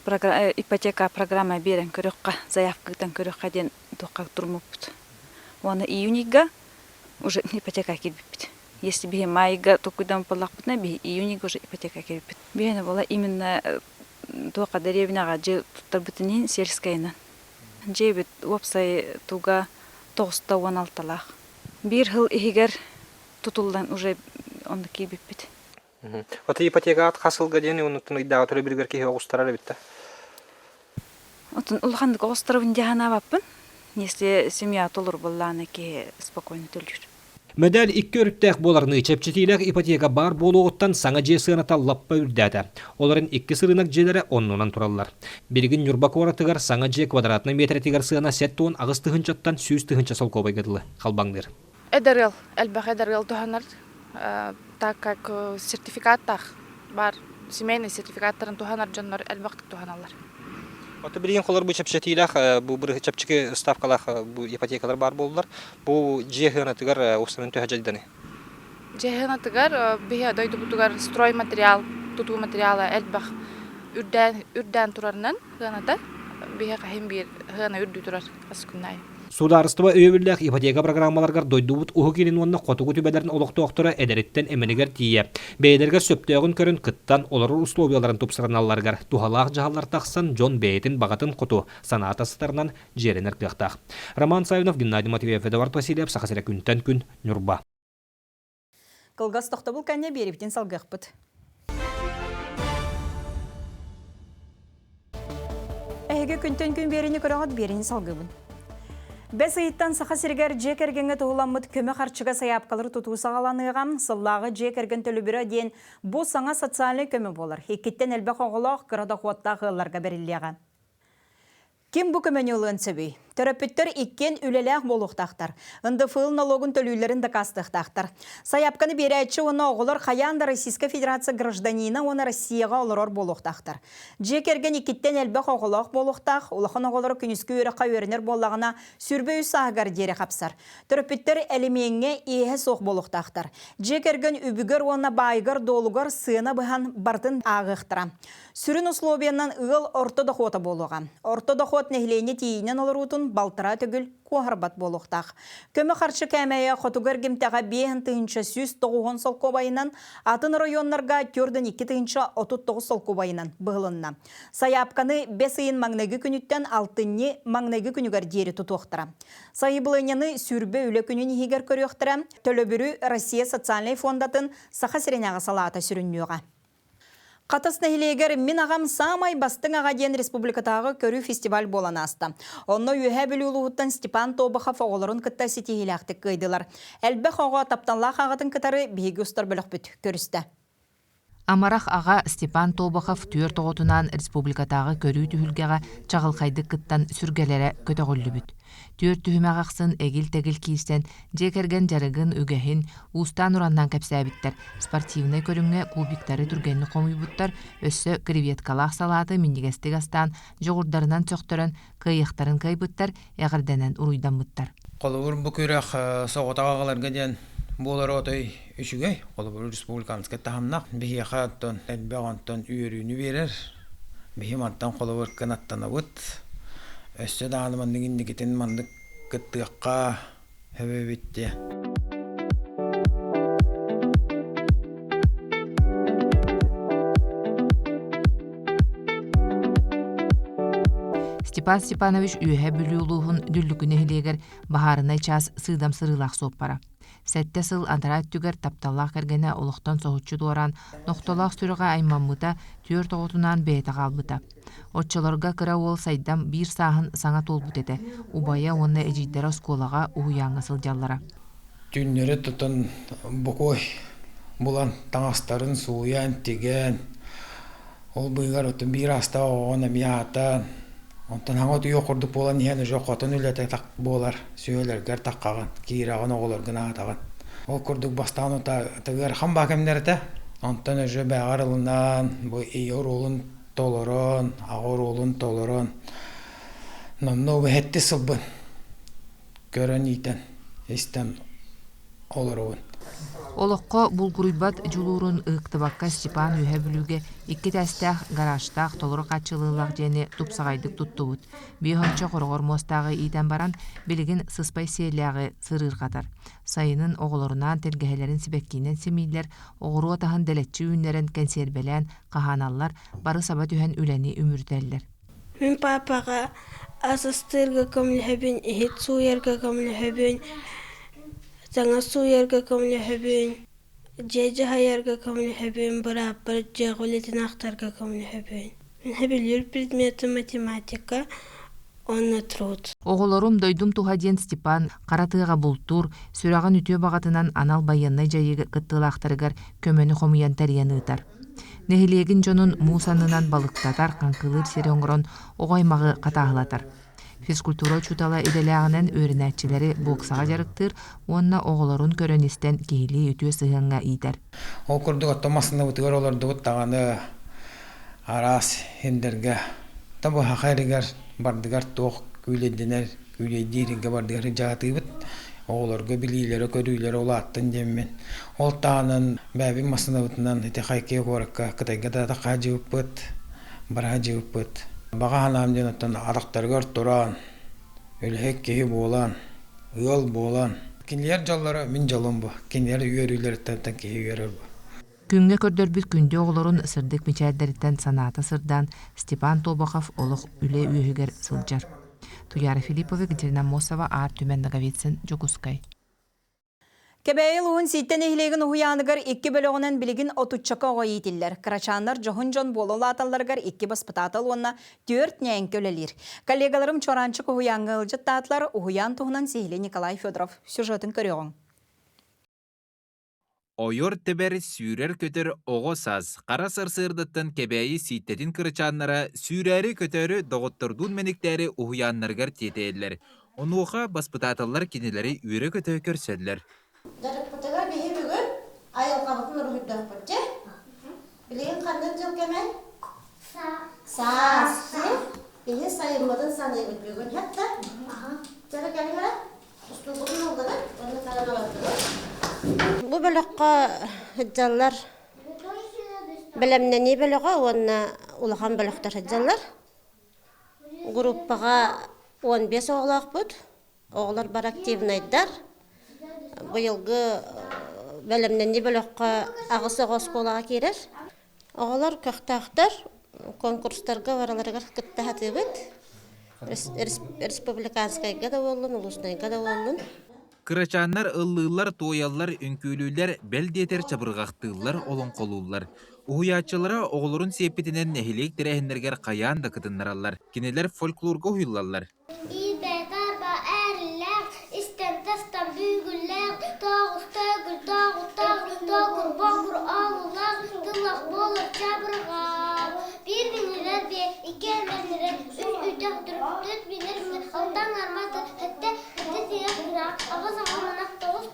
ипотека программа биэрэн көрүөххэ, заявка ыытан көрүөххэ диэн туохха туруммуппут. Уонна июнь ыйга уже ипотека киирбиппит. Если биһи майга толкуйдаммыт буоллахпытына, биһи июнь ыйга уже ипотека киирбиппит. Биһиэнэ буола именно туохха дэриэбинэҕэ дьиэ туттарбытын иһин сельскайынан. Дьиэбит уопсай туга 96-лаах. Биир сыл иһигэр тутуллан уже онно киирбиппит. Ото ипотекаҕыт хас сылга диэн оннуттан ыйдааҕы төлөбүрүгэр киһи оҕустарар эбит да? Отон улаханнык оҕустарабын дии санаабаппын. Если семья толору буоллаҕына киһи спокойно төлүүр. Мэдэл икки өрүттээх буоларыныы чэпчэтиилээх ипотека баар буолуоҕуттан саҥа дьиэ сыаната лаппа үрдээтэ. Олорон икки сырыынак дьиэлэрэ оннунан тураллар. Билигин Ньурба куоратыгар саҥа дьиэ квадратнай миэтэрэтигэр сыана 78 тыһыынчаттан 100 тыһыынча солкуобайга дылы халбаҥныыр. Эдэр ыал, элбэх эдэр ыал туһанар, так как сертификаттаах баар семейный сертификаттарын туһанар дьоннор элбэхтик туһаналлар. Ото билигин холор бу чэпчэтиилээх бу чэпчэки ставкалаах бу ипотекалар баар буоллар. Бу дьиэ сыанатыгар устарын төһө дьайданы? Дьиэ сыанатыгар биһи дойдубутугар стройматериал, тутуу материала элбэх үрдээн, үрдээн турарынан сыаната биһи хаһын биир сыана үрдүү турар хас күн аайы. Судаарыстыба өйөбүллээх ипотека программаларыгар дойдубут Уһук Илин уонна Хотугу түбэлэрин олохтоохторо эдэриттэн эмэнигэр тиийэ, бэйэлэригэр сөптөөҕүн көрөн кыттан, олорор условияларын тупсарыналларыгар туһалаах дьаһаллар тахсан, дьон бэйэтин баҕатын хоту, санаата сытарынан дьиэлэнэр кыахтаах. Роман Савинов, Геннадий Матвеев, Эдуард Васильев, Саха сирэ күнтэн күн, Ньурба. Кылгас тохтобул кэннэ биэрибитин салгыахпыт. Эһиги күнтэн күн биэриини көрөҕүт, биэриини салгыыбын. Бэс ыйыттан Саха сиригэр дьиэ кэргэҥҥэ туһуламмыт көмө харчыга сайаапкалары тутуу саҕаланыаҕа. Сыллааҕы дьиэ кэргэн төлөбүрэ диэн бу саҥа социальнай көмө буолар. Иккиттэн элбэх оҕолоох, кыра дохуоттаах ыалларга бэриллиэҕэ. Ким бу көмөнү ылыан сөбүй? Төрөппүттэр иккиэн үлэлээх буолуохтаахтар. НДФЛ налогун төлүүллэрин дакаастыахтаахтар. Сайаапканы биэрээччи уонна оҕолор хайаан да Российскай Федерация гражданина уонна Россияҕа олорор буолуохтаахтар. Дьиэ кэргэн иккиттэн элбэх оҕолоох буолуохтаах, улахан оҕолоро күнүскү үөрэххэ үөрэнэр буоллаҕына, 23 сааһыгар диэри хапсар. Төрөппүттэр элимиэҥҥэ иэһэ суох буолуохтаахтар. Дьиэ кэргэн үбүгэр уонна баайыгар-дуолугар сыана быһан барытын ааҕыахтара. Сүрүн условиянан ыал орто дохуота буолуоҕа. Орто дохуот нэһилиэнньэ тиийинэн олоруутун балтараа төгүл куоһарбат буолуохтаах. Көмө харчы кээмэйэ хотугу эргимтэҕэ 5190 солкуобайынан, атын оройуоннарга 42 39 солкуобайынан быһылынна. Сайаапканы бэс ыйын маҥнайгы күнүттэн алтынньы маҥнайгы күнүгэр диэри тутуохтара. Сайыбылыанньаны сүүрбэ үлэ күнүн иһигэр көрүөхтэрэ. Төлөбүрү Россия социальнай фондатын Саха сиринээҕи салаата сүрүннүөҕэ. Хатас нэһилиэгэр Мин аҕам саамай бастыҥ аҕа диэн республикатааҕы көрүү фестиваль буолан ааста. Онно Үөһээ Бүлүү улууһуттан Степан Тобохов оҕолорун кытта ситиһиилээхтик кыайдылар. Элбэх оҕо тапталлаах аҕатын кытары биһиги устар бөлөхпүт көрүстэ. Амарах аҕа Степан Тобохов түөрт оҕотунаан республикатааҕы көрүү түһүлгэҕэ чаҕылхайдык кыттан сүргэлэрэ көтөҕүллүбүт. Түөрт түһүмэх ахсын эгил-тэгил киирсэн, дьиэ кэргэн дьарыгын, үгэһин, уустаан-ураннаан кэпсээбиттэр, спортивнай көрүҥҥэ кубиктары түргэнник хомуйбуттар, өссө креветкалаах салааты минньигэстик астаан, дьоҕурдарынан сөхтөрөн, кыайыахтарын кыайбыттар, эҕэрдэнэн уруйдаммыттар. Холобур, бу күрэх соҕотох аҕаларга диэн буолар отой үчүгэй. Холобур, республиканскай таһымнаах. Биһиэхэ оттон элбэх онтон үөрүүнү биэрэр. Биһи мантан холобур кынаттанабыт. Өссө даҕаны маннык инникитин маннык кыттыахха сөбөбүт диye. Степан Степанович Үөһээ Бүлүү улууһун Дүллүкү нэһилиэгэр баһаарынай чаас сыыдам сырыылаах суоппара. Сэттэ сыл анараа өттүгэр тапталлаах кэргэнэ олохтон соһуччу туораан, нохтолоох сүрэҕэ аймаммыта, түөрт оҕотунаан бэйэтэ хаалбыта. Оччолорго кыра уол Сайдам биир сааһын саҥа туолбут этэ, убайа уонна эдьиийдэрэ оскуолаҕа, уһуйааҥҥа сылдьаллара. Түүннэри тутан бокуой булан таҥастарын сууйан, тигэн, ол быыһыгар оттон биир аастаах оҕоҕун эмиэ аһатан, онтон хаҥа утуйуох курдук буолан иһэн уже хотон үлэтэ буолар, сүөһүлэргэр таххаҕын, киирэҕин, оҕолоргун аһатаҕын. Ол курдук бастаан утаа ыарахан баа кэмнэр этэ. Онтон уже бээҕэр ылынан, бу ийэ оруолун толорон, аҕа оруолун толорон, номнуо сэттис сылбын көрөн-иитэн, истэн олоробун. Олоххо булгуруйбат дьулуурун ыһыктыбакка Степан Үөһээ Бүлүүгэ икки этээстээх гаражтаах толору хааччылыылаах дьиэни тупсаҕайдык туттубут. Биэһончо хороҕор муостааҕы иитэн баран, билигин сыспай сиэллээҕи сырыырҕатар. Сайынын оҕолорунаан тэлгэһэлэрин сибэккиинэн симииллэр, оҕуруот аһын дэлэччи үүннэрэн кэнсиэрбэлээн хаһааналлар, бары саба түһэн үлэни үмүрүтэллэр. Мин паапаҕа ас астыырга көмөлөһөбүн, иһит сууйарга көмөлөһөбүн, таҥас сууйарга көмөлөһөбүн, дьиэ дьаһайарга көмөлөһөбүн, бырааппар дьиэ үлэтин ахтарга көмөлөһөбүн. Мин сөбүлүүр предметым математика уонна труд. Оҕолорум дойдум туһа диэн Степан хара тыаҕа бултуур, сүрэҕин үтүө баҕатынан анал байыаннай дьайыы кыттыылаахтарыгар көмөнү хомуйан тэрийэн ыытар. Нэһилиэгин дьонун муус аннынан балыктатар, хаҥкылыыр сири оҥорон оҕо аймаҕы хатааһылатар. Физкультура учуутала идэлээҕинэн үөрэнээччилэри боксаҕа дьарыктыыр уонна оҕолорун көрөн-истэн киһилии үтүө сыһыаҥҥа иитэр. Ол курдук оттон массыынабытыгар олордубут даҕаны араас индэргэ табыһаха эригэр бардыгар туох күүлэйдэнэр күүлэйдииргэ бардыгар дьаатыыбыт оҕолорго билиилэрэ-көрүүлэрэ улааттын диэммин ол таһынан бэйэбит массыынабытынан ити Хайкия куоракка Кытайга да хаадьыбыппыт бараадьыбыппыт баҕа санаам диэн оттон атахтарыгар туран үлэһит киһи буолан ыал буолан кинилэр дьоллоро мин дьолум бу кинилэр үөрүүлэриттэн киһи үөрэр бу Күҥҥэ көрдөрбүт күндү оҕолорун сырдык мичээрдэриттэн санаата сырдаан Степан Тобохов олох үлэ үөһүгэр сылдьар. Туяра Филиппова, Екатерина Аммосова, Аар Түмэн Ноговицын, Дьокуускай. Кэбээйи улууһун Сииттэ нэһилиэгин уһуйааныгар икки бөлөҕүнэн билигин отуччака оҕо иитиллэр. Кырачааннар дьоһун дьон буола улааталларыгар икки баспытаатал уонна түөрт ньээҥкэ үлэлиир. Коллегаларым Чуораанчык уһуйааҥҥа ыалдьыттаатылар. Уһуйаан туһунан сиһилии Николай Федоров сюжетын көрүөҕүҥ. Ойор тэбэр, сүүрэр-көтөр оҕо саас хара сарсыардаттан Кэбээйи Сииттэтин кырачааннара сүүрээри-көтөөрү доҕоттордуун мэниктээри уһуйааннарыгар тиэтэйэллэр. Онуоха баспытааталлар кинилэри үөрэ-көтө көрсөллөр. Дьарыкпытыгар биһи бүгүн айылҕабытын уруһуйдуохпут дьэ. Билигин ханнык дьыл кэмэй? Саас. Биһи сайыммытын саныыбыт бүгүн хэттэ. Чара кэлиҥ эрэ. Бу бөлөххө сылдьаллар бэлэмнэнии бөлөҕө уонна улахан бөлөхтөр сылдьаллар. Группаҕа 15 оҕолоохпут. Оҕолор бары активнайдар. Быйылгы бэлэмнэнии бөлөххө аҕыс оҕо оскуолаҕа киирэр. Оҕолор көхтөөхтөр, конкурстарга барыларыгар кытта сатыыбыт. Республиканскайга да буоллун, улуснайга да буоллун. Кырачааннар ыллыыллар, туойаллар, үҥкүүлүүллэр, бэл диэтэр чабырҕахтыыллар, олоҥхолууллар. Уһуйааччылара оҕолорун сиэппитинэн нэһилиэк тэрээһиннэригэр хайаан да кытыннараллар. Кинилэр фольклорга уһуйуллаллар. Иирбэт-арба эриллээх, истэн-тастан бүгүллээх, тоҕус-төгүл тоҕуттаах, токур-бокур олулаах, тыллах буолар чабырҕаах. Биир минньилэр биэ, икки эмэрнирэр, үс үтэх дүр, төрт миннэр миннэр, алтан арматы, сэттэ, сэттэ тиһэх тыраах, аҕыс аҕаманах, тоҕус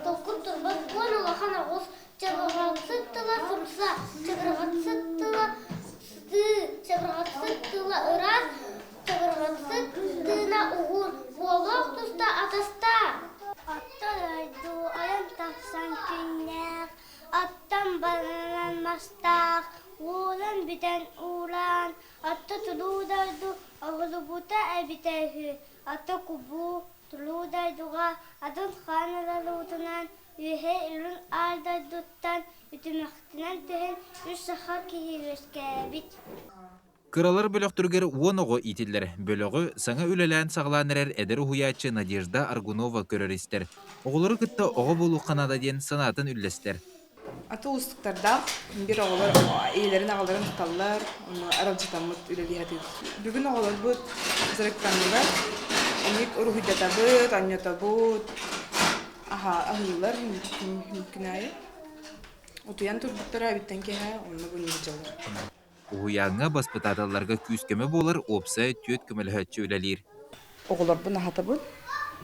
толкур турбат, уон улахан оҕус, чабырҕахсыт тыла сымса, чабырҕахсыт тыла сытыы, чабырҕахсыт тыла ыраас, Чабырҕахсыт тыына уһун, буолуох туста атастаа. Оттон дойду ойон тахсан күннээх, оттон баранан мастаах, уолан бүтэн уулаан, отто тулуу дойду оҕолубута эбитэ үһү, отто кубуу тулуу дойдуга атын хаан ылалуутунан үөһэ илин аал дойдуттан үтүмэхтэнэн түһэн үс саха киһи үөскээбит. Кыралар бөлөхтөрүгэр 10 оҕо иитиллэр. Бөлөҕү саҥа үлэлээн саҕалаан эрэр эдэр уһуйааччы Надежда Аргунова көрөр-истэр. Оҕолору кытта оҕо буолуохха наада диэн санаатын үллэстэр. Аты уустуктардаах биир оҕолор ийэлэрин аҕаларын туталлар, аралдьытаммыт үлэлии сатыыбыт. Бүгүн оҕолорбут дьарыктаннылар, эмиэ уруһуйдатабыт, оонньотобут, аһыыллар күн аайы. Утуйан турбуттара эбиттэн киэһэ онно бу дьаллар. Уһуйааҥҥа баспытааталларга күүс-көмө буолар уопсай түөрт көмөлөһөөччү үлэлиир. Оҕолорбун аһатабын,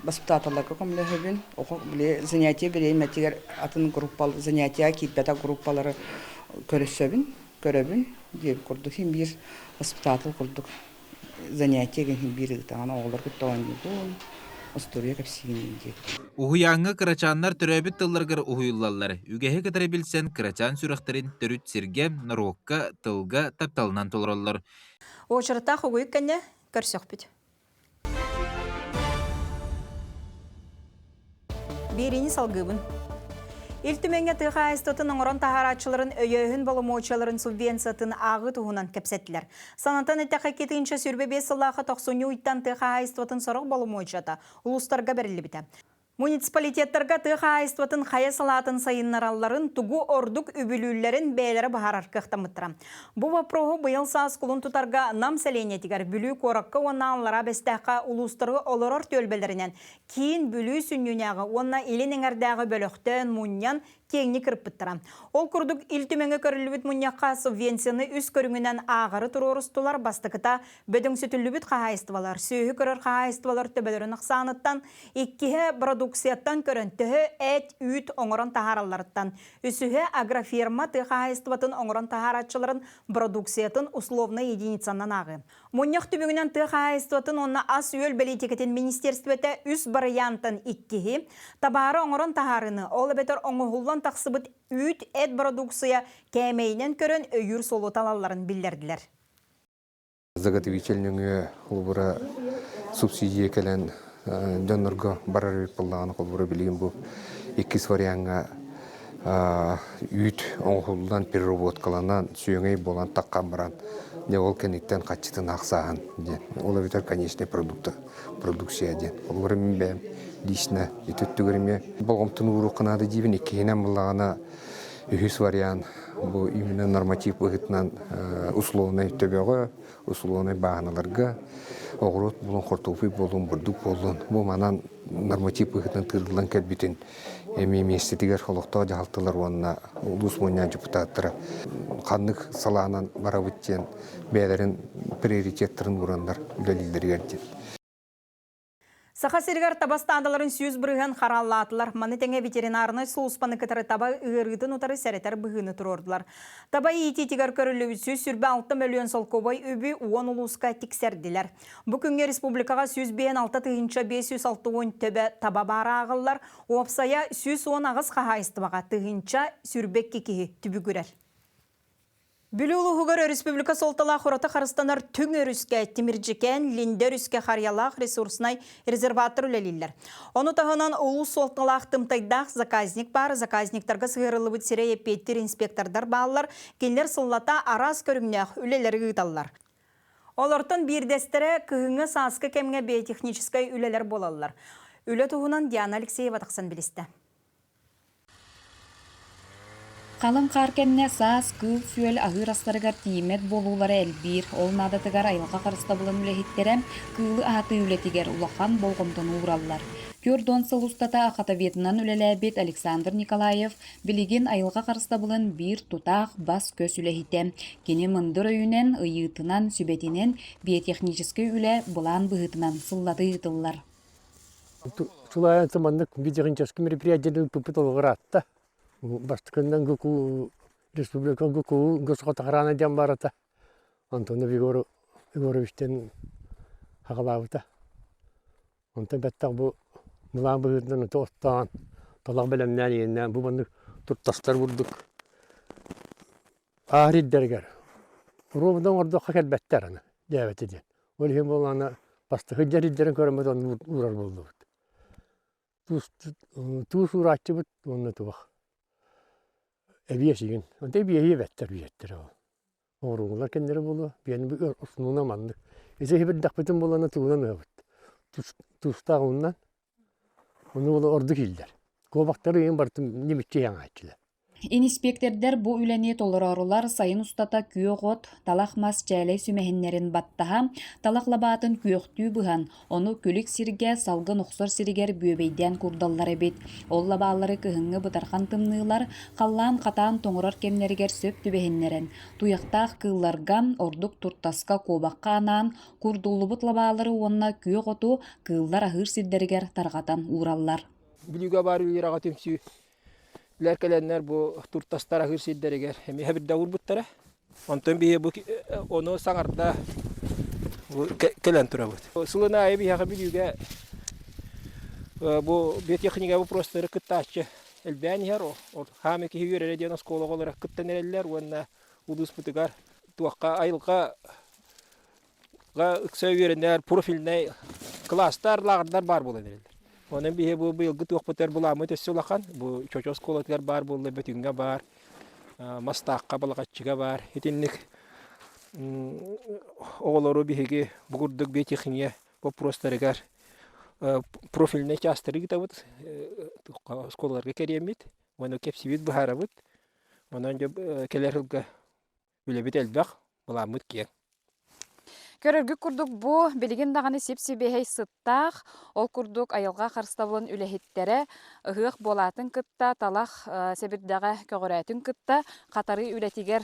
баспытааталларга көмөлөһөбүн. Оҕо били занятие бириэмэтигэр атын группа занятиеҕа киирбэтэх группалары көрүсөбүн, көрөбүн диэбит курдук син биир воспитатель курдук занятие гин биир ыытаҕын оҕолор кытта оонньуубун, остуоруйа кэпсиибин диэбит. Уһуйааҥҥа кырачааннар төрөөбүт тылларыгар уһуйуллаллар. Үгэһи кытары билсэн кырачаан сүрэхтэрин төрүт сиргэ, норуокка, тылга тапталынан толороллор. Очередтаах угуйук кэннэ көрсөхпүт. Биэриини салгыыбын. Ил Түмэҥҥэ тыа хаһаайыстыбатын оҥорон таһаарааччыларын өйөөһүн боломуочуйаларын субвенциятын ааҕыы туһунан кэпсэттилэр. Санатан эттэххэ, 2025 сыллаахха тохсунньу ыйтан тыа хаһаайыстыбатын сорох боломуочуйата улуустарга бэриллибитэ. Муниципалитеттарга тыа хаһаайыстыбатын хайа салаатын сайыннаралларын, тугу ордук үбүлүүллэрин бэйэлэрэ быһаарар кыахтаммыттара. Бу боппуруоһу быйыл саас кулун тутарга Нам сэлиэнньэтигэр, Бүлүү куоракка уонна Аллараа Бэстээххэ улуустары олорор түөлбэлэринэн Киин Бүлүү сүнньүнээҕи уонна Илин эҥэрдээҕи бөлөхтөөн мунньан киэҥник ырыппыттара. Ол курдук Ил Түмэҥҥэ көрүллүбүт мунньахха субвенцияны үс көрүҥүнэн ааҕары туруорустулар. Бастакыта бөдөҥсүтүллүбүт хаһаайыстыбалар, сүөһү көрөр хаһаайыстыбалар төбөлөрүн ахсааныттан, иккиһэ продукцияттан көрөн төһө эт, үүт оҥорон таһааралларыттан, үсүһэ агрофирма тыа хаһаайыстыбатын оҥорон таһаарааччыларын продукциятын условнай единицанан ааҕыы. Мунньах түмүгүнэн тыа хаһаайыстыбатын уонна ас-үөл бэлиитикэтин министиэристибэтэ үс барыйаантан иккиһи, табаары оҥорон таһаарыыны, ол эбэтэр оҥоһуллан тахсыбыт үүт, эт бородууксуйа кээмэйинэн көрөн өйүүр суолу талалларын биллэрдилэр. Заготовитель нөҥүө холобура субсидия кэлэн дьоннорго барар эбит буоллаҕына холобура билигин бу иккис вариаҥҥа үүт оҥоһуллан переработкаланан сүөҥэй буолан таххан баран дьэ ол кэнниттэн хаччытын ахсааһын диэн ол эбэтэр конечный продукта продукция диэн холобура мин бэйэм лично ити өттүгэр эмиэ болҕомтону ууруохха наада диибин иккиһинэн буоллаҕына үһүс вариант бу именно норматив быһыытынан условнай төбөҕө условнай бааһыналарга оҕуруот буолун хортуоппуй буолун бурдук буоллун бу манан норматив быһыытынан тыырыллан кэлбитин эмиэ миэстэтигэр олохтоох дьаһалталар уонна улуус мунньаҕын депутаттара ханнык салаанан барабыт диэн бэйэлэрин приоритеттарын уураннар үлэлииллэригэр диэн. Саха сиригэр таба ыстаадаларын 100% харааллаатылар. Маны тэҥэ ветеринарнай сулууспаны кытары таба ыарыытын утары сэрэтэр быһыыны туруордулар. Таба иитиитигэр көрүллүбүт 126 мөлүйүөн солкуобай үбү 10 улууска тиксэрдилэр. Бу күҥҥэ республикаҕа 156 560 төбө таба баара ааҕыллар, уопсайа 118 хаһаайыстыбаҕа тыһыынча сүүрбэ киһи түбүгүрэр. Бүлүү улууһугар өрөспүүбүлүкэ суолталаах ураты харыстанар Түҥ өрүскэ, Тимирдьикээн, Линдэ өрүскэ харыйалаах ресурснай резерваттар үлэлииллэр. Ону таһынан улуус суолталаах тымтайдаах заказник баар, заказниктарга сыһыарыллыбыт сирэй эппиэттиир инспектордар бааллар, кинилэр сыллата араас көрүҥнээх үлэлэри ыыталлар. Олортон биирдэстэрэ кыһыҥҥы-сааскы кэмҥэ биотехническай үлэлэр буолаллар. Үлэ туһунан Диана Алексеева тахсан билистэ. Халыҥ хаар кэннэ саас кыыл-сүөл аһыыр астарыгар тиийиммэт буолуулара элбиир. Ол наадатыгар айылҕа харыстабылын үлэһиттэрэ кыылы аһатыы үлэтигэр улахан болҕомтону уураллар. 40 сыл устата охотоведынан үлэлээбит Александр Николаев билигин айылҕа харыстабылын биир тутаах бас-көс үлэһитэ. Кини мындыр өйүнэн, ыйыытынан, сүбэтинэн биотехническэй үлэ былаан быһыытынан сыллата ыытыллар. Сылайан маннык биотехническай мероприятиелары ыыппыппыт олоҕураатта. Бастакыннан ГКУ республика ГКУ госхотохрана диэн барыта Антонов Егор Егоровичтан хаҕалаабыта. Онтон бэттэх бу былаан быһыытынан ото оттоон, талах бэлэмнээн иэннээн бу маннык туртастар курдук аар ирдэригэр ровно оҥордоххо кэлбэттэр аны дээбэтэ диэн. Ол иһин буоллаҕына бастакы дьэрийдэрин көрөммүт онно уурар буоллубут. Туус уурааччыбыт уонна туох эбиэс игин. Онто эбиэһи эбэттэр биэттэр ол. Оҥоруҥулар кэннэрэ буолуо, биэни основно маннык. Ити иһибирдэхпитин буолана тугунан ыабыт. Туустаах ууннан, ону буола ордук ииллэр. Куобахтары ыйын барытын ньимиччи иһэҥээччилэр. Иниспиэктэрдэр бу үлэни толороорулар сайын устата күөх от, талах мас чээлэй сүмэһиннэрин баттаһа, талах лабаатын күөхтүү быһан, ону күлүк сиргэ, салгын охсор сиригэр бүөбэйдээн курдаллар эбит. Ол лабаалары кыһыҥҥы бытархан тымныылар, халлаан хатаан тоҥорор кэмнэригэр сөп түбэһиннэрэн, туйахтаах кыылларга, ордук туртаска, куобахха анаан, курдуллубут лабаалары уонна күөх оту кыыллар аһыыр сирдэригэр тарҕатан уураллар. Бүлүүгэ баар үөрэҕэ түмсүү Лэр кэлэннэр бу туртастар аһыыр сирдэригэр эмиэ бирдэ уурбуттара. Онтон биһи бу ону саҥарда кэлэн турабыт. Сылын аайы биһиэхэ Бүлүүгэ бу биотехника вопростары кыттааччы элбээн иһэр. Хаамы киһи үөрэрэ диэн оскуола оҕолоро кыттан эрэллэр уонна улууспутугар туохха айылҕа ыкса үөрэнэр профильнай кылаастар, лааҕырдар баар буолан эрэллэр. Онон биһи бу быйылгы туохпутар былааммыт өссө улахан. Бу Чочу оскуолатыгар баар буолла, Бөтүҥҥэ баар, Мастаахха, Балаҕаччыга баар. Итинник оҕолору биһиги бу курдук биотехния боппуруостарыгар профильнай чаастары ыытабыт, оскуолаларга кэриэммит, уонна кэпсиибит, быһаарабыт. Онон дьэ кэлэр сылга үлэбит элбэх, былааммыт киэҥ. Көрөргүт курдук бу билигин даҕаны сип-сибиэһэй сыттаах, ол курдук айылҕа харыстабылын үлэһиттэрэ ыһыах буолаатын кытта, талах сэбирдэҕэ көҕүрээтин кытта хатарыы үлэтигэр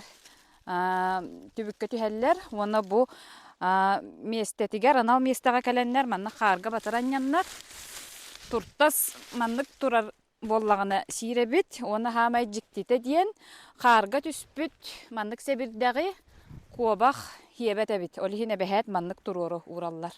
түбүккэ түһэллэр уонна бу миэстэтигэр анал миэстэҕэ кэлэннэр манна хаарга батар анньаннар туртас маннык турар буоллаҕына сиир эбит уонна саамай дьиктитэ диэн хаарга түспүт маннык сэбирдэҕи куобах сиэбэт эбит ол иһин эбэһээт маннык туруору уураллар.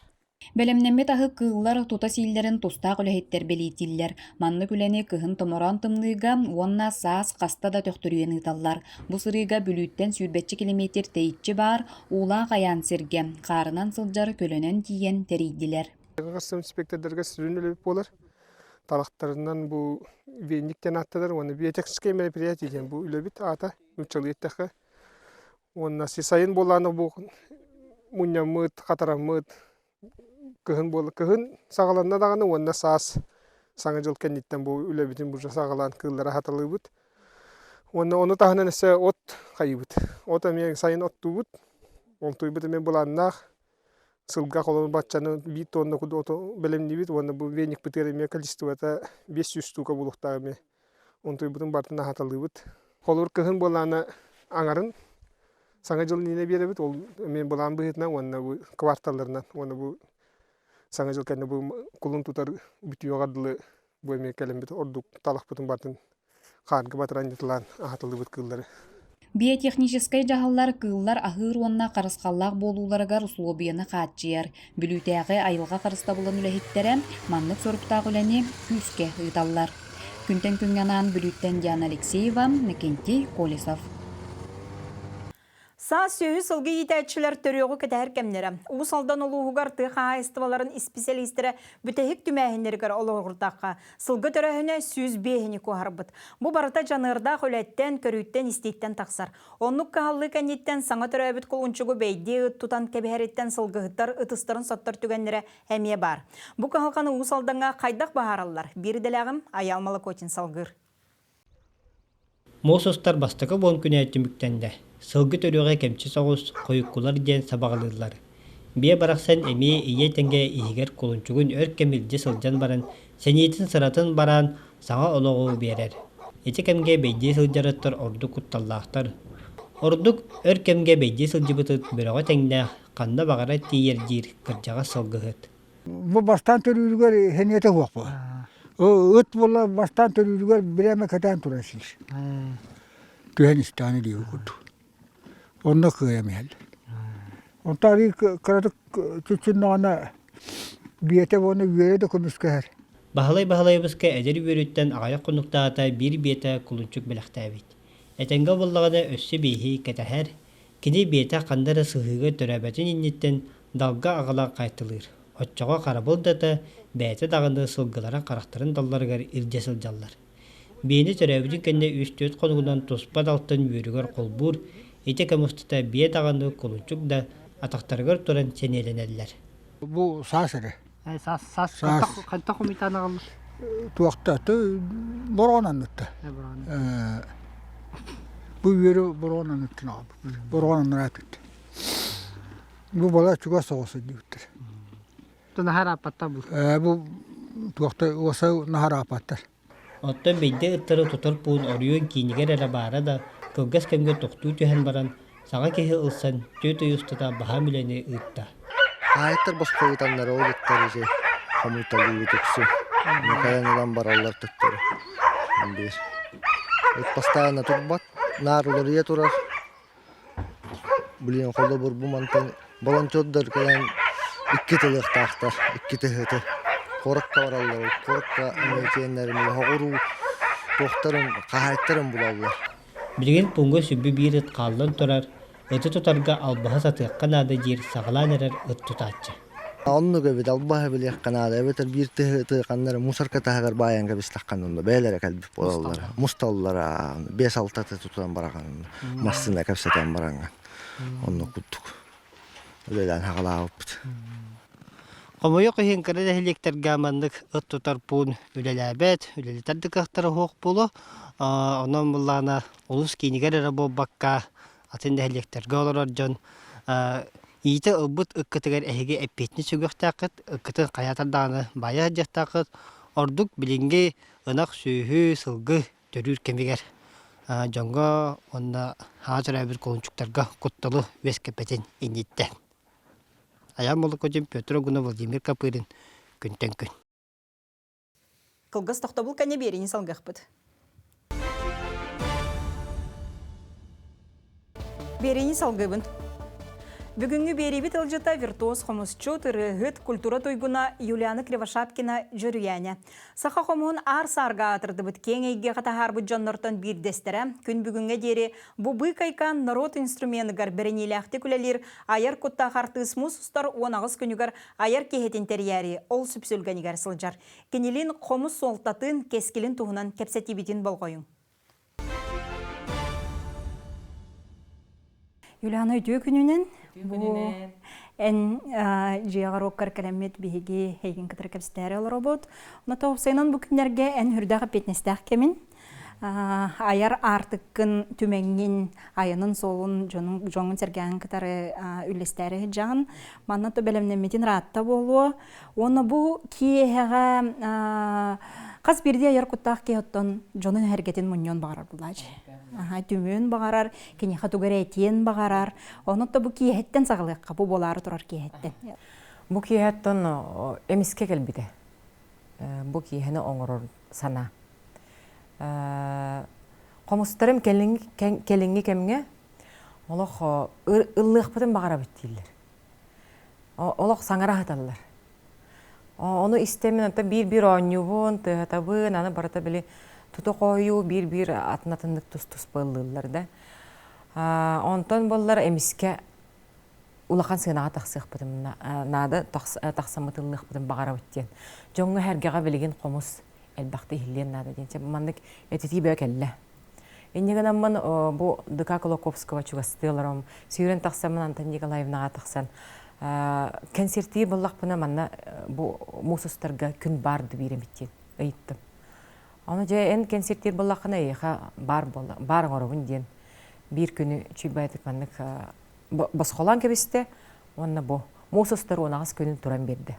Бэлэмнэммит аһы кыыллар тута сииллэрин тустаах үлэһиттэр бэлиэтииллэр. Маннык үлэни кыһын томороон тымныыга уонна саас хаста да төхтөрүйэн ыыталлар. Бу сырыыга Бүлүүттэн сүүрбэччэ килэмиэтир тэйиччи баар Уулаах Айаан сиргэ хаарынан сылдьар көлөнөн тиийэн тэрийдилэр. Инспектордарга сүрүн үлэбит буолар. Талахтарынан бу веник диэн ааттанар уонна биотехническое мероприятие диэн бу үлэбит аата нууччалыы эттэххэ. Уонна сайын буоллаҕына бу мунньаммыт, хатараммыт кыһын буолла кыһын саҕаланна даҕаны уонна саас Саҥа дьыл кэнниттэн бу үлэбитин уже саҕалаан кыыллары аһаталыыбыт. Уонна ону таһынан өссө от хайыыбыт. От эмиэ сайын оттуубут. Онтуйбут эмиэ былааннаах. Сылга холобур баччаны биир тонна курдук оту бэлэмниибит уонна бу веникпытыгар эмиэ количествота 500 штука буолуохтаах эмиэ. Онтуйбутун барытын аһаталыыбыт. Холобур кыһын буоллаҕына аҥарын Саҥа дьыл иннинэ биэрэбит, ол эмиэ былаан быһыытынан уонна бу кварталларынан уонна бу Саҥа дьыл кэннэ бу кулун тутар бүтүөҕэр дылы бу эмиэ кэлэммит ордук талахпытын барытын хаарга батаран дьытылаан аһатыллыбыт кыыллары. Биотехническэй дьаһаллар кыыллар аһыыр уонна харысхаллаах буолууларыгар усулуобуйаны хааччыйар. Бүлүүтээҕи айылҕа харыстабылын үлэһиттэрэ маннык соруктаах үлэни күүскэ ыыталлар. Күнтэн күҥҥэ анаан Бүлүүттэн Диана Алексеева, Накентий Колесов. Саас сүөһү сылгы иитээччилэр төрүөҕү кэтэһэр кэмнэрэ. Уус Алдан улууһугар тыа хаһаайыстыбаларын исписэлиистэрэ бүтэһик түмээһиннэригэр олоҕурдахха, сылгы төрөөһүнэ 105-ни куоһарбыт. Бу барыта дьаныардаах үлэттэн, көрүүттэн-истииттэн тахсар. Оннук кыһаллыы кэнниттэн саҥа төрөөбүт кулунчугу бэйдиэ ыт тутан кэбиһэриттэн сылгыһыттар ытыстарын соттор түгэннэрэ эмиэ баар. Бу кыһалҕаны Уус Алдаҥҥа хайдах быһаараллар? Биир идэлээҕим Айаал Молокотин салгыыр. Муус устар бастакы буон күнэ түмүктэннэ. Сылгы төрүөҕэ кэмчи соҕус, хойуккулар диэн сабаҕалыыллар. Биэ барахсан эмиэ ийэ тэҥэ иһигэр кулунчугун өр кэм илдьэ сылдьан баран, сэниэтин-сыратын бараан, саҥа олоҕу биэрэр. Ити кэмҥэ бэйдиэ сылдьар ыттар ордук кутталлаахтар. Ордук өр кэмҥэ бэйдиэ сылдьыбыт ыт бөрөҕө тэҥнээх, ханна баҕарар тиийэр диир кырдьаҕас сылгыһыт. Бу бастаан төрүүрүгэр сэниэтэ суох буо. Ыт буолла бастаан төрүүрүгэр бирээмэ кэтээн турар сир. Түһэн истэҕинэ диэби курдук. Онно кыайан иһэллэр. Онтон арыый кыратык чуччуннаҕына биэтэ уонна үөрэ да көмүскэһэр. Баһылай Баһылайабыска эдэр үөрүттэн аҕыйах хонуктаата биир биэтэ кулунчук бэлэхтээбит. Этэҥҥэ буоллаҕына өссө биэһи кэтэһэр, Кини биэтэ ханна эрэ сыһыыга төрөөбөтүн инниттэн далга аҕалан хайтылыыр, оччоҕо харабыл да ата, бэйэтэ даҕаны сылгылара харахтарын далларыгар илдьэ сылдьаллар. Биэни төрөөбүтүн кэннэ үс-түөрт хонугунан туспа далтан үөрүгэр холбуур, Ити кэм устата биэ даҕаны, кулунчук да атахтарыгар туран сэниэлэнэллэр. Бу саас эрэ. Саас, саас, хантах хомуйтаан аҕаллар? Туохта, бороон аннытта. Бу үөрү бороон анныттан аҕалбыт. Бороон анныраат Бу бала чугас соҕус диэбиттэр. Наһарааппаттар бу. Бу туохта уоса наһарааппаттар. Оттон бэйдэ ыттары тутар пуун оройуон киинигэр эрэ баара да, кылгас кэмҥэ тохтуу түһэн баран, саҥа киһи ылсан түөрт ый устата баһаам үлэни ыытта. Хаһаайыттар босхо ыытаннар ол ыттар ити хомуйталыыбыт үксүн. Кэлэн ылан бараллар төттөрү. Биир. Ыт бастаана турбат, наар уларыйа турар. Блин, холобур бу мантан волонтердар кэлэн икки тылыахтаахтар, икки тыһыты. Куоракка бараллар, куоракка эмиэ хоҕуруу туохтарын, хаһаайыттарын булаллар. Билигин пууҥҥа сүбү биир ыт хааллан турар, ыты тутарга албаһы сатыахха наада диир саҕалаан эрэр ыт тутааччы. Оннук эбит, албаһы билиэххэ наада, эбэтэр биир тыһы ыты ханна эрэ мусорка таһыгар баайан кэбистэххэ онно бэйэлэрэ кэлбит буолаллара. Мусталлара, биэс-алтата тутан бараҕын массыына кэпсэтэн бараҥҥын. Оннук курдук үлэлээн хаҕалаабыппыт. Хомойуох иһин кыра нэһилиэктэргэ маннык ыт тутар пуун үлэлээбэт, үлэлэтэр да кыахтара суох буолуо. Онон былаана улуус киинигэр эрэ буолбакка, атын нэһилиэктэргэ олорор дьон иитэ ылбыт ыккытыгар эһиги эппиэтинэс сүгүөхтээххит, ыккытын хайаатар даҕаны баайа сылдьыахтааххыт. Ордук билиҥҥи ынах сүөһү, сылгы төрүүр кэмигэр дьоҥҥо уонна аҕа төрөөбүт кулунчуктарга кутталы үөскэппэтин инниттэн. Айаан Молокодин, Петр Огунов, Владимир Копырин күнтэн күн. Кылгас тохтобул кэннэ биэриини салгыахпыт. Биэриини салгыыбын. Бүгүҥҥү биэриибит ылдьыта виртуоз хомусчут, ырыаһыт, культура туйгуна Юлиана Кривошапкина Дьөрүйээнэ. Саха хомуһун аар-саарга аатырдыбыт киэҥ эйгэҕэ таһаарбыт дьоннортон биирдэстэрэ күн бүгүҥҥэ диэри бу быыкайкаан норуот инструменыгар бэриниилээхтик үлэлиир айар куттаах артыыс муус устар 18 күнүгэр айар киэһэтин тэрийээри ол сүпсүлгэнигэр сылдьар. Кинилин хомус суолтатын, кэскилин туһунан кэпсэтиибитин болҕойуҥ. Юлиана үтүө күнүнэн. Бу эн дьиэҕэр уоккар кэлэммит биһиги эйигин кытары кэпсэтээри олоробут. Онно уопсайынан бу күннэргэ эн үрдээх эппиэтинэстээх кэмин айар аартыккын түмэҥҥин айанын суолун дьоҥун сэргээҥин кытары үллэстээри сылдьаҕын. Манна то бэлэмнэммитин ыраатта буолуо. Уонна бу киэһэҕэ хас биирдии айар куттаах киһи оттон дьонун эһэргэтин мунньуон баҕарар булаач. Аха, түмүөн баҕарар, киниэхэ тугу эрэ этиэн баҕарар. Онон то бу киэһэттэн саҕалыахха, бу буолаары турар киэһэттэн. Бу киэһэттэн эмискэ кэлбитэ. Бу киэһэни оҥорор санаа. Хомустарым кэлиҥҥи кэмҥэ олох ыллыахпытын баҕарабыт дииллэр. Олох саҥара аһаталлар. Ону истэммин онтон биир-биир оонньуубун, тыаһатабын, аны барыта били тута хоһуйуу биир-биир атын-атыннык тус-туспа ыллыыллар да. Онтон буоллар эмискэ улахан сыанаҕа тахсыахпытын наада тахсаммыт ыллыахпытын баҕарабыт диэн. Дьоҥҥо сэргэҕэ билигин хомус элбэхтэ иһиллиэн наада диэн. Маннык этитии бөҕө кэллэ. Инньэ гынаммын бу ДК Кулаковского чугастыы олором, сүүрэн тахсаммын Антон Николаевнаҕа тахсан кэнсиэртиир буоллахпына манна бу муус устарга күн баар биир эбит диэн ыйыттым. Ону дьэ эн кэнсиэртиир буоллаххына эйиэхэ баар буолла баар оҥоробун диэн биир күнү чуйбаятык маннык босхолоон кэбистэ уонна бу муус устар уон аҕыс күнүн туран биэрдэ.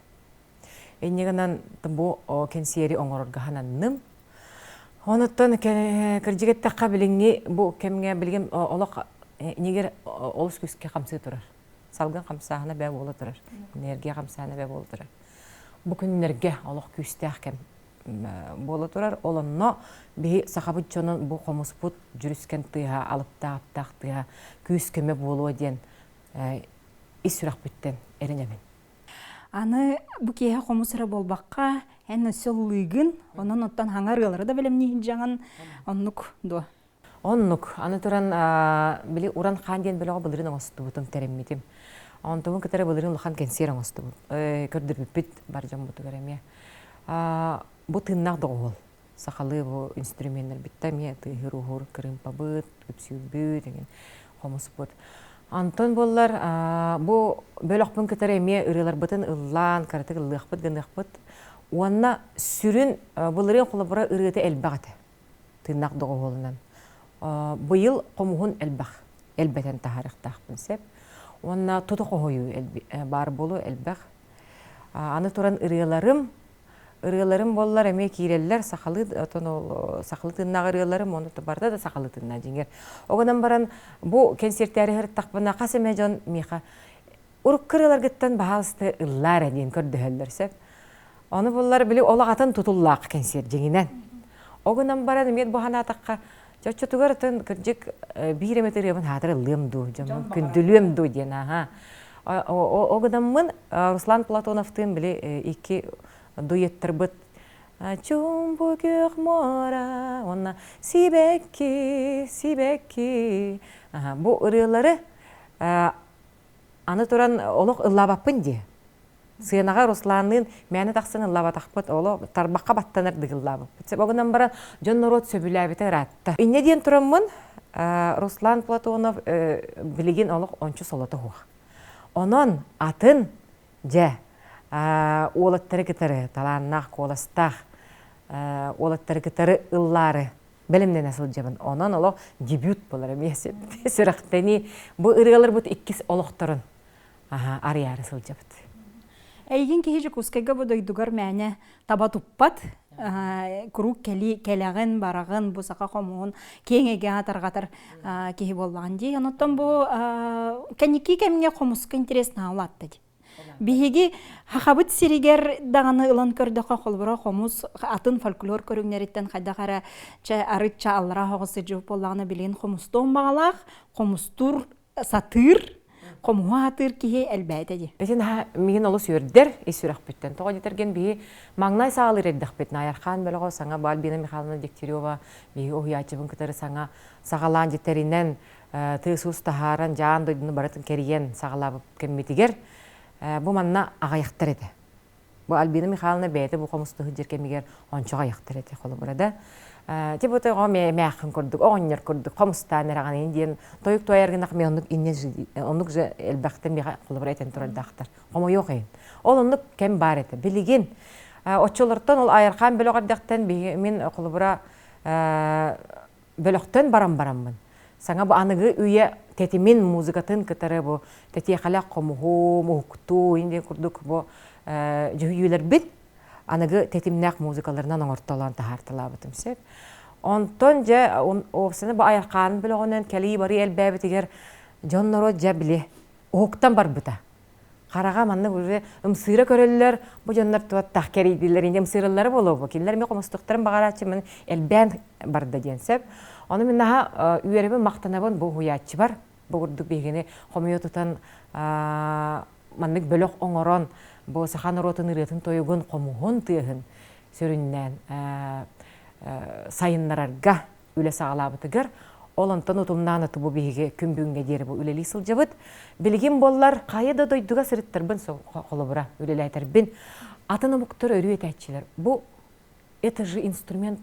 Инньэ гынан бу кэнсиэри оҥорорго сананным. Онуттан кырдьык эттэххэ билиҥҥи бу кэмҥэ билигин олох инигэр олус күүскэ хамсыы турар. Салгын хамсааһына бээ буола турар. Энергия хамсааһына бээ буола турар. Бу күннэргэ олох күүстээх кэм буола турар. Ол онно биһи сахабыт дьонун бу хомуспут дьүрүскэн тыаһа, алыптаах тыаһа күүс-көмө буолуо диэн ис сүрэхпиттэн эрэнэбин. Аны бу киэһэ хомус эрэ буолбакка, эн өссө ыллыыгын, онон оттон хаҥа ырыалары да бэлэмниир дьаҥын оннук дуо? Оннук. Аны туран, били Уран Хаан диэн бөлөҕү былырыын оҥостубутум, тэриммитим. Онтубун кытары былырыын улахан кэнсиэр оҥостубут. Көрдөрбүппүт бар дьоммутугар эмиэ. Бу тыыннаах доҕуһуол. Сахалыы бу инструменнарбытта эмиэ тыаһыыр-ууһуур кырыымпабыт, күпсүүрбүт эҥин. Хомуспут. Онтон буоллар бу бөлөхпүн кытары эмиэ ырыаларбытын ыллаан, кыратык ыллыахпыт гыныахпыт. Уонна сүрүн былырыын холобура ырыата элбэх этэ. Тыыннаах доҕуһуолунан. Быйыл хомуһун элбэх элбэтэн таһаарыахтаахпын сөп. Уонна тото хоһуйуу баар буолуо элбэх. Аны туран ырыаларым ырыаларым буоллар эмиэ киирэллэр сахалыы отон ол сахалыы тыыннаах ырыаларым ону барыта да сахалыы тыыннаах дьиҥэр. Ол гынан баран бу кэнсиэртээри сырыттахпына хас эмэ дьон миэхэ урукку ырыаларгыттан баһаалыста ыллаа эрэ диэн көрдөһөллөр сөп. Ону буллар били ол аҕатын тутуллаах кэнсиэр дьиҥинэн. Ол гынан баран эмиэ бу санаатахха чоччотугар атын кырдьык биир эмэ ырыабын хаатыр ыллыам дуу, дьоммун күндүлүөм дуу диэн аха. Ол гынаммын Руслан Платоновтыын били икки дуэттарбыт Чуумпу күөх муора уонна Сибэкки, сибэкки бу ырыалары аны туран олох ыллаабаппын дии. Сыанаҕа Русланныын мээнэ тахсан ыллаабатахпыт, олох тарбахха баттанар дыгыллаабыппыт. Ол гынан баран дьон норуот сөбүлээбитэ ыраатта. Инньэ диэн тураммын Руслан Платонов билигин олох ончу солото суох. Онон атын дьэ уолаттары кытары талааннаах куоластаах уолаттары кытары ыллаары бэлэмнэнэ сылдьабын. Онон олох дебют буолар эмиэ сүрэхтэнии. Бу ырыаларбыт иккис олохторун арыйаары сылдьабыт. Эйигин киһи Дьокуускайга бу дойдугар мээнэ таба туппат, куруук кэли кэлэҕин, бараҕын, бу саха хомуһун киэҥ эйгэҕэ тарҕатар киһи буоллаҕын дии. Онон бу кэнники кэмҥэ хомуска интерес наһаа улаатта дии. Биһиги Хахабыт сиригэр даҕаны ылан көрдөххө, холобура хомус атын фольклор көрүҥнэриттэн хайдах эрэ чэ арыт-ча аллараа оһоҕос сылдьыбыт буоллаҕына билигин хомустуон баҕалаах, хомустуур сатыыр, хомуһу аатыыр киһи элбээтэ дии. Ити наһаа миигин олус үөрдэр ис сүрэхпиттэн. Тоҕо диэтэргин биһи маҥнай саҕалыыр эрдэхпит. Айархаан бөлөҕө саҥа бу Альбина Михайловна Дегтярева биһиги уһуйааччыбын кытары саҥа саҕалаан дьиттэринэн тыас-уус таһааран дьаан дойдуну барытын кэрийэн саҕалаабыт кэммитигэр бу манна аҕыйахтар этэ. Бу Альбина Михайловна бэйэтэ бу хомустуһу сылдьар кэмигэр ончоҕо айахтар этэ холобура да. Типа тоҕо мээххин курдук, оҕонньор курдук хомустаан эрэҕин диэн тойук туойар гынах мен оннук инне оннук же элбэхтэн миэхэ холобура этэн турардаахтар. Хомойуох иһин. Ол оннук кэм баар этэ. Билигин оччолортон ол Айархаан бөлөх эрдэхтэн мин холобура бөлөхтөн баран бараммын саҥа бу аныгы үйэ тэтимин музыкатын кытары бу тэтиэхэлэх хомуһу муһуктуу диэн курдук бу дьүһүйүүлэрбит аныгы тэтимнээх музыкаларынан оҥортолоон таһаарталаабытым сөп. Онтон дьэ уопсайынан бу Айархаан бөлөҕүнэн кэлии барыы элбээбитигэр дьон норуот дьэ били уһуктан барбыта. Хараҕа маннык уже ымсыыра көрөллөр, бу дьоннор туоттах кэрийдилэр, инде ымсыыраллара буолуо бу. Кинилэр эмиэ хомустуктарын баҕарааччы мин элбээн барда диэн сөп. Ону мин наһаа үөрэбин, махтанабын бу уһуйааччыбар. Бу курдук биһигини хомуйа тутан маннык бөлөх оҥорон бу саха норуотун ырыатын-тойугун, хомуһун тыаһын сүрүннээн сайыннарарга үлэ саҕалаабытыгар ол онтон утумнаан бу биһиги күн бүгүҥҥэ диэри бу үлэлии сылдьабыт. Билигин буоллар хайа да дойдуга сырыттарбын холобура үлэлээтэрбин атын омуктар өрүү этээччилэр. Бу это же инструмент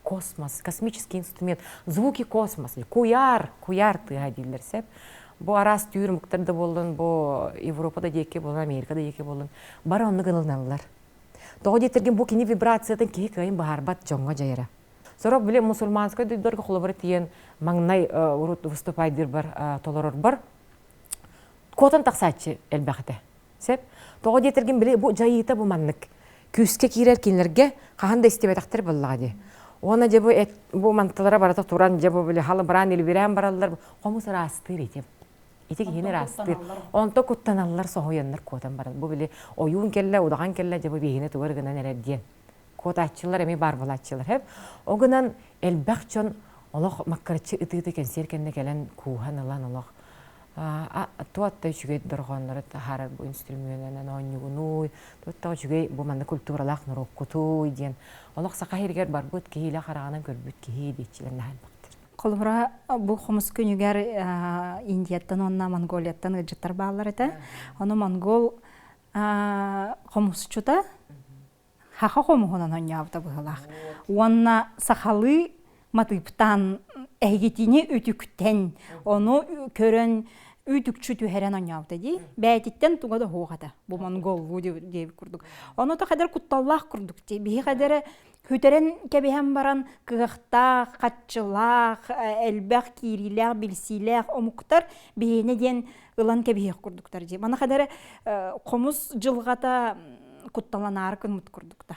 космос, космический инструмент, звуки космос, куйаар, куйаар тыаһа дииллэр сөп. Бу араас түүр омуктар да буоллун, бу Европа да диэки буоллун, Америка да диэки буоллун, бары оннук ылыналлар. Тоҕо диэтэргин бу кини вибрациятын киһи кыайын быһаарбат дьоҥҥо дьайара. Сорох били мусульманскай дойдуларга холобура тиийэн маҥнай урут выступайдыырбар толорорбор куотан тахсааччы элбэх этэ. Сөп. Тоҕо диэтэргин били бу дьайыыта бу маннык. Күүскэ киирэр кинилэргэ хаһан да истибэтэхтэр буоллаҕа дии. Уонна дьэ бу эт бу мантылара барыта туран дьэ бу били халыбыраан илбирээн бараллар хомус ыраастыыр ити. Ити киһини ыраастыыр. Онто куттаналлар соһуйаннар куотан барар. Бу били ойуун кэллэ, удаҕан кэллэ дьэ бу биһигини тугар гынан эрэр диэн. Куотааччылар эмиэ баар буолааччылар. Хэп. Ол гынан элбэх дьон олох маккыраччы ытыыты кэнсиэр кэннэ кэлэн кууһан ылан олох туотта үчүгэй дорҕооннору таһаарар бу инструментынан оонньуугунуй, туотта үчүгэй бу манна культуралаах норуоккутуй диэн олох саха сиригэр барбыт киһи илэ хараҕынан көрбүт киһи диэччилэр наһаа элбэхтэр. Холобура, бу хомус күнүгэр Индияттан уонна Монголияттан ыалдьыттар бааллар этэ. Ону монгол хомусчута Хаха хомуһунан оонньообута быһыылаах. Уонна сахалыы матыыптаан Эһигитини үтүктэн, ону көрөн үтүкчү түһэрэн оонньообута дии. Бэйэтиттэн туга да суох этэ. Бу монголлуу диэбит курдук. Ону то хадэр кутталлаах курдук дии. Биһи хадэрэ хүтэрэн кэбиһэн баран кыахтаах, хаччылаах, элбэх киириилээх, билсиилээх омуктар биһиэнэ диэн ылан кэбиһиэх курдуктар дии. Маны хадэрэ хомус дьылҕата кутталанаары гыммыт курдукта.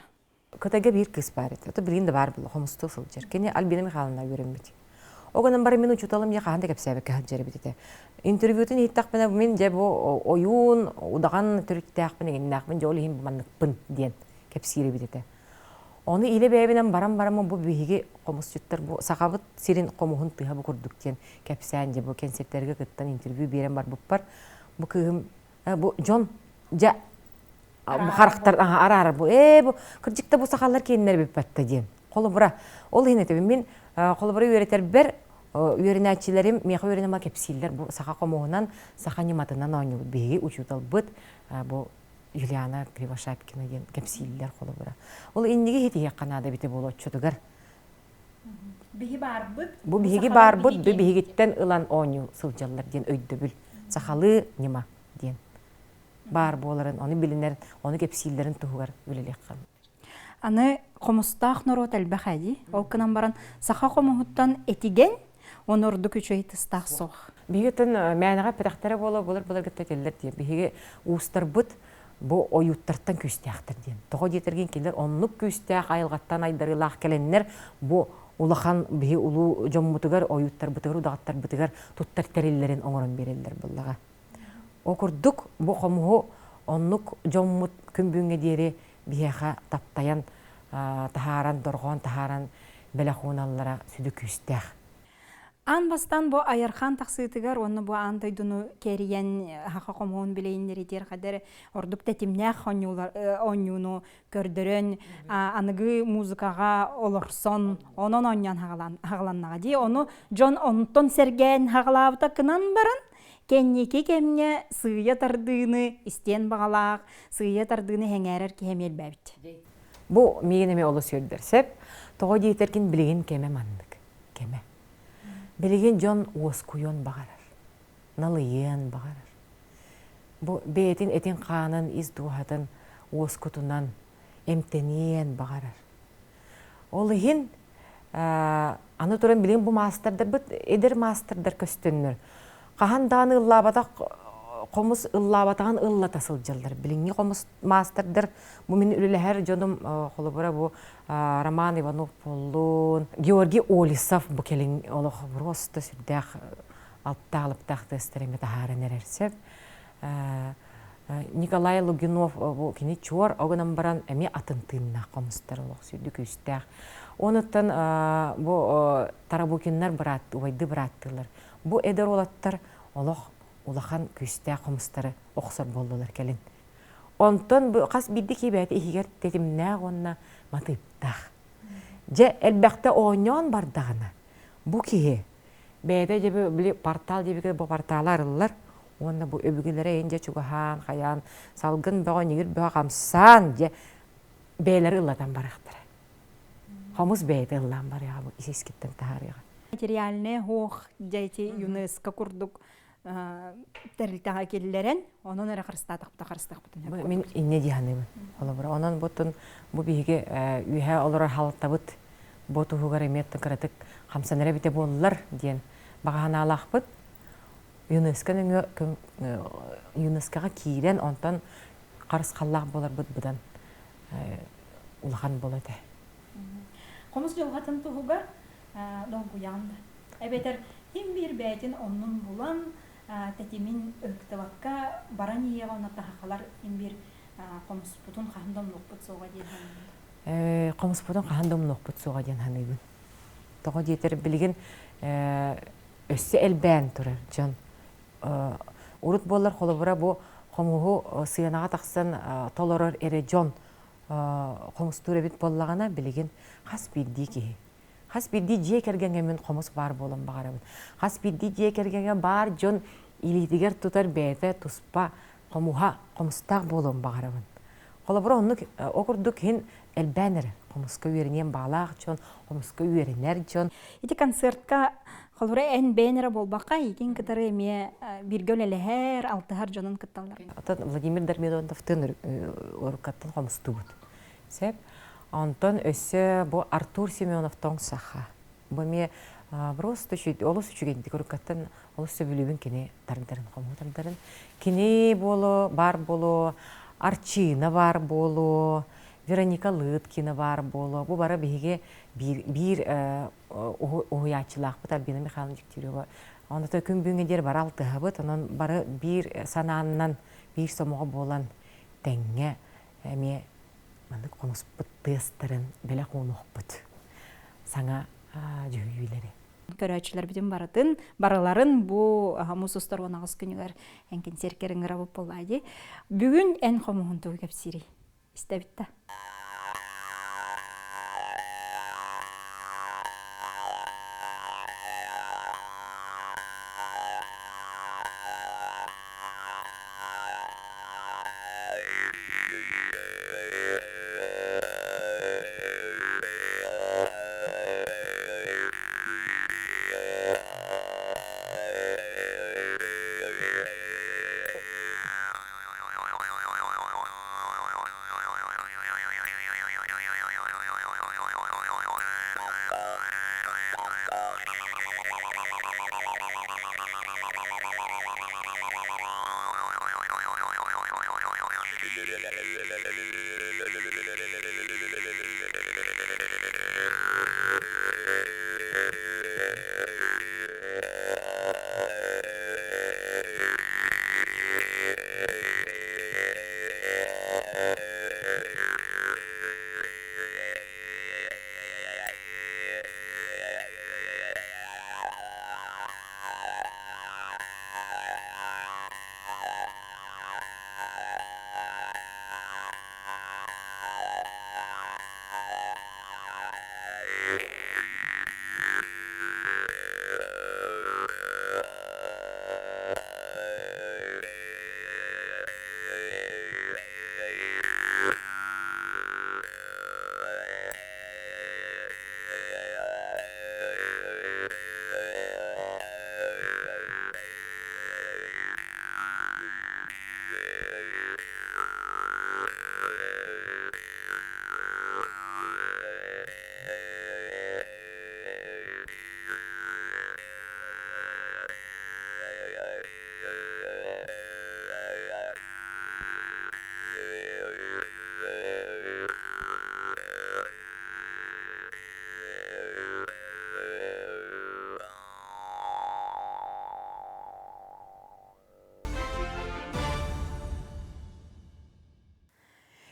Кытайга биир кыыс баар этэ. Ото билигин да баар буолла, хомустуу сылдьар. Кини Альбина Михайловна үөрэммит. Ол гынан баран мин учууталым дьэ хаһан да кэпсээбэккэ сылдьар эбит этэ. Интервьютун иһиттэхпинэ мин дьэ бу ойуун, удаҕан төрүттээхпин, эҥиннээхпин, дьэ ол иһин манныкпын диэн кэпсиир эбит этэ. Ону илэ бэйэбинэн баран бараммын бу биһиги хомусчуттар бу сахабыт сирин хомуһун тыаһа бу курдук диэн кэпсээн дьэ бу кэнсиэртэргэ кыттан интервью биэрэн барбыппар бу кыыһым бу дьон дьэ харахтар араарар бу ээ бу кырдьык да бу сахалар киэннэр бүппэттэ диэн холобура ол иһин этэбин мин холобура үөрэтэрбэр үөрэнээччилэрим миэхэ үөрэнэма кэпсииллэр бу саха хомуһунан саха ньыматынан оонньуубут биһиги учууталбыт бу Юлиана Кривошапкина диэн кэпсииллэр холобура ол инниги иһитиһиэххэ наада эбитэ буолуо оччотугар биһи баарбыт бу биһиги баарбыт бу биһигиттэн ылан оонньуу сылдьаллар диэн өйдөбүл сахалыы ньыма диэн баар буоларын, ону билинэр, ону кэпсииллэрин туһугар үлэлиэххэ. Аны хомустаах норуот элбэх ээ дии. Ол гынан баран саха хомуһуттан этигэн, оны ордук үчүгэй тыстаах суох. Биһиги мээнэҕэ эппэтэхтэрэ буола былыр былыргыта этэллэр дии. Биһиги уустарбыт бу ойууттартан күүстээхтэр диэн. Тоҕо диэтэргин кинилэр оннук күүстээх айылҕаттан айдарыылаах кэлэннэр бу улахан биһи улуу дьоммутугар, ойууттарбытыгар, удаҕаттарбытыгар туттар тэриллэрин оҥорон биэрэллэр буоллаҕа. Ол курдук бу хомуһу оннук дьоммут күн бүгүҥҥэ диэри биһиэхэ таптайан таһааран, дорҕоон таһааран бэлэх ууналлара сүдү күүстээх. Аан бастаан бу Айархаан тахсыытыгар уонна бу аан дойдуну кэрийэн саха хомуһун билэйиннэритиэр хадэр ордук тэтимнээх оонньууну көрдөрөн аныгы музыкаҕа олорсон онон оонньоон хаҕаланнаҕа дии. Ону дьон онтон сэргээн хаҕалаабыта гынан баран Кэнники кэмҥэ сыыйа тардыыны истиэн баҕалаах, сыыйа тардыыны сэҥээрэр киһи эмиэ элбээбит. Бу миигин эмиэ олус үөрдэр. Сөп. Тоҕо диэтэргин билигин кэмэ маннык. Кэмэ. Билигин дьон уоскуйуон баҕарар. Налыйыан баҕарар. Бу бэйэтин этин-хаанын, ис дууһатын уоскутунан эмтэниэн баҕарар. Ол иһин аны туран билигин бу маастардарбыт эдэр маастардар көстөннөр хаһан даҕаны ыллаабатах хомус ыллаабатаҕын ыллата сылдьаллар. Билиҥҥи хомус маастардар бу мин үлэлэһэр дьонум холобура бу Роман Иванов буоллун, Георгий Олесов бу кэлин олох просто сүрдээх алыптаах тыастары эмэ таһааран эрэр сөп. Николай Лугинов бу кини чуор огынан баран эмиэ атын тыыннаах хомустар олох сүдү күүстээх. Онуттан бу Тарабукиннар быраат убайды бырааттыылар. Бу эдэр уолаттар олох улахан күүстээх хомустары охсор буоллулар кэлин. Онтон бу хас биирдии киһи иһигэр тэтимнээх уонна матыыптаах. Дьэ элбэхтэ оонньоон бардаҕына бу киһи Бэйэтэ дьэ били портал диэбикэ бу портала арыллар уонна бу өбүгэлэрэ эйин дьэ чугаһаан, хайаан, салгын бөҕө, ньигир бөҕө хамсаан дьэ бэйэлэри ыллатан барыахтара. Хомус бэйэтэ ыллаан барыаҕа бу ис-искиттэн таһаарыаҕа. Материальная ох дьэ ити ЮНЕСКО курдук тэрилтэҕэ киллэрэн, онон эрэ харыстаатахпыта харыстаахпытын Мин инньэ дии саныыбын. Холобура, онон бутун бу биһиги үөһэ олорор халтабыт бу туһугар эмиэ кыратык хамсанар эбитэ буоллар диэн баҕа санаалаахпыт. ЮНЕСКО нөҥүө ЮНЕСКОҕа киирэн онтон харысхаллаах буоларбыт быдан улахан буолуо этэ. Хомус дьылҕатын туһугар долгуйаҕын да. Эбэтэр ким биир бэйэтин оннун булан, тэтимин ыһыктыбакка баран иһиэҕэ уонна таһахалар ким биир хомуспутун хаһан да умнуохпут суоҕа диэн саныыбын. Хомуспутун хаһан да умнуохпут суоҕа диэн саныыбын. Тоҕо диэтэр билигин өссө элбээн турар дьон. Урут буоллар холобура бу хомуһу сыанаҕа тахсан толорор эрэ дьон хомустуур эбит буоллаҕына билигин хас биирдии киһи Хас биирдии дьиэ кэргэҥҥэ мин хомус баар буолан баҕарабын. Хас биирдии дьиэ кэргэҥҥэ баар дьон илиитигэр тутар бэйэтэ туспа хомуһа, хомустаах буолуон баҕарабын. Холобура оннук о курдук иһин элбээн эрэ хомуска үөрэниэн баалаах дьон, хомуска үөрэнэр дьон. Ити концертка холобура эн бэйэн эрэ буолбакка, игин кытары эмиэ бииргэ үлэлэһэр, алтыһар дьонун кытталлар. Оттон Владимир Дармидоновтыын уруккаттан хомустуубут. Сөп. Онтон өссө бу Артур Семенов тоҥ саха. Бу эмиэ просто олус үчүгэйдик уруккаттан олус сөбүлүүбүн кини тардарын, хомуһу тардарын. Кини буолуо, баар буолуо, Арчина баар буолуо, Вероника Лыткина баар буолуо. Бу бары биһиги биир, биир уһуйааччылаахпыт Альбина Михайловна Дегтярева. Онно күн бүгүҥҥэ диэри бары алтыһабыт, онон бары биир санааннан, биир сомоҕо буолан тэҥҥэ эмиэ маннык хомуспут тыастарын бэлэх уунуохпут саҥа дьүһүйүүлэри. Көрөөччүлэрбитин барытын, барыларын бу муус устар 18 күнүгэр эн кэнсиэркэр ыҥырабыт буоллаа дии. Бүгүн эн хомуһун тугу кэпсиирий? Истэбит да.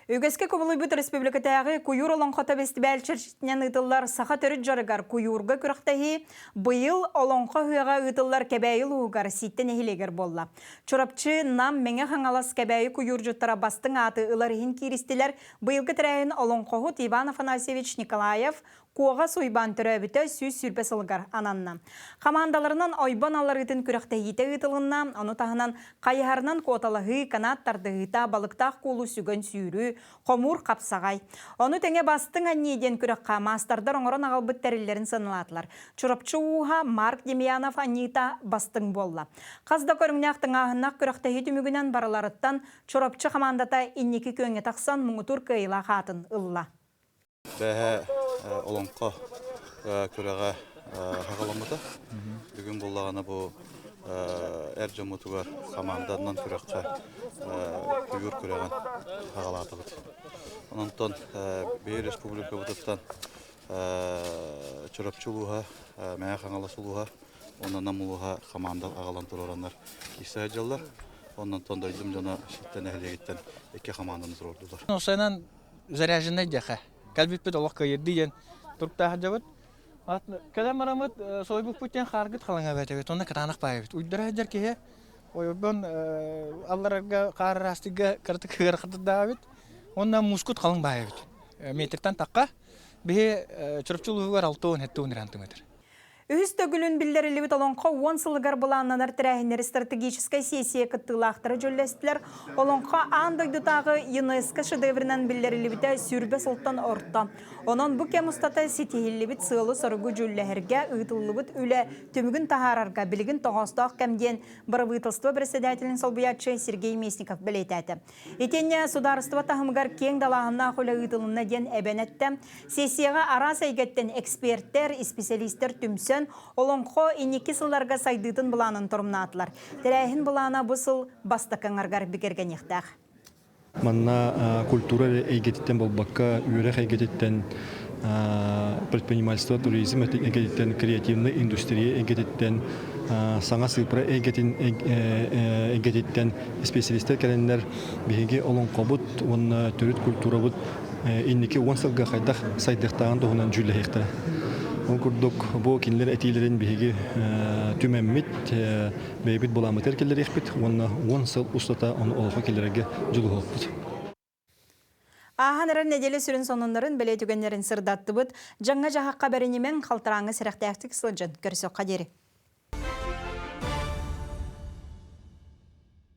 Үгэскэ кубулуйбут республикатааҕы куйуур олоҥхото бэстибээл чэрчитинэн ыытыллар саха төрүт дьарыгар куйуурга күрэхтэһии быйыл Олоҥхо ыһыаҕа ыытыллар Кэбээйи улууһугар Сииттэ нэһилиэгэр буолла. Чурапчы, Нам, Мэҥэ Хаҥалас Кэбээйи куйуурдьуттара бастыҥ ааты ылар иһин кииристилэр. Быйылгы тэрээһин олоҥхоһут Иван Афанасьевич Николаев Куоҕас Уйбаан төрөөбүтэ 120 сылыгар ананна. Хамаандаларынан ойбон алларыытын күрэхтэһиитэ ыытылынна, ону таһынан хайыһарынан куоталаһыы, канат тардыһыыта, балыктаах куулу сүгэн сүүрүү, хомуур хапсаҕай. Ону тэҥэ бастыҥ анньыы диэн күрэххэ маастардар оҥорон аҕалбыт тэриллэрин сыаналаатылар. Чурапчы ууһа Марк Демьянов анньыыта бастыҥ буолла. Хас да көрүҥнээх тыҥааһыннаах күрэхтэһии түмүгүнэн барыларыттан Чурапчы хамаандата инники күөҥҥэ тахсан муҥутуур кыайыылаах аатын ылла. Бэһэ олоҥхо күрэҕэ хаҕаламмыта. Бүгүн буоллаҕына бу эр дьоммутугар хамаанданан күрэххэ куйуур күрэҕин хаҕалаатыбыт. Онтон биһи республикабытыттан Чурапчы улууһа, Мэҥэ Хаҥалас улууһа уонна Нам улууһа хамаанда аҕалан туруораннар киирсэ сылдьаллар. Оннонтон дойдум дьоно Ситтэ нэһилиэгиттэн икки хамаанданы туруордулар. Осенан заряженный диэхэ. Кэлбиппит олох кыайырды диэн туруктаах сылдьабыт. Кэлэн бараммыт сойбуппут диэн хааргыт халыҥа эбэтэбит, онно кытаанах баайабыт. Уйдара сылдьар киһи ойорбон алларарга хаар ыраастыырга кыратык ыарахатырдаабыт. Уонна муускут халыҥ баайабыт. Метртан тахха биһи Чурапчы улууһугар 6 10 сантиметр. Үһүс төгүлүн биллэриллибит Олоҥхо уон сылыгар былааннанар тэрээһиннэри стратегическай сессия кыттыылаахтара дьүүллэстилэр. Олоҥхо аан дойдутааҕы ЮНЕСКО шедевринэн биллэриллибитэ сүүрбэ сылтан орто. Онон бу кэм устата ситиһиллибит сыалы-соругу дьүүллэһэргэ ыытыллыбыт үлэ түмүгүн таһаарарга билигин тоҕоостоох кэм диэн бырабыыталыстыба председателин солбуйааччы Сергей Местников бэлиэтээтэ. Итиэннэ судаарыстыба таһымыгар киэҥ далааһыннаах үлэ ыытылынна диэн эбэн эттэ. Сессияҕа араас эйгэттэн экспертэр, исписэлиистэр түмсэн, Олоҥхо инники сылларга сайдыытын былаанын торумнаатылар. Тэрээһин былаана бу сыл бастакы аҥарыгар бигэргэниэхтээх. Манна культура эйгэтиттэн буолбакка, үөрэх эйгэтиттэн, предпринимательство, туризм эйгэтиттэн, креативнай индустрия эйгэтиттэн, саҥа сыыппара эйгэтин эйгэтиттэн исписэлиистэр кэлэннэр биһиги олоҥхобут уонна төрүт культурабыт инники уон сылга хайдах сайдыахтааҕын туһунан дьүүллэһиэхтэрэ. Ол курдук бу кинилэр этиилэрин биһиги түмэммит, бэйэбит былааммытыгар киллэриэхпит уонна уон сыл устата ону олоххо киллэрэргэ дьулуһуохпут. Ааһан эрэр нэдиэлэ сүрүн сонуннарын, бэлиэ түгэннэрин сырдаттыбыт. Дьаҥҥа-дьаһахха бэринимэҥ, халтарааҥҥа сэрэхтээхтик сылдьан көрсөххө диэри.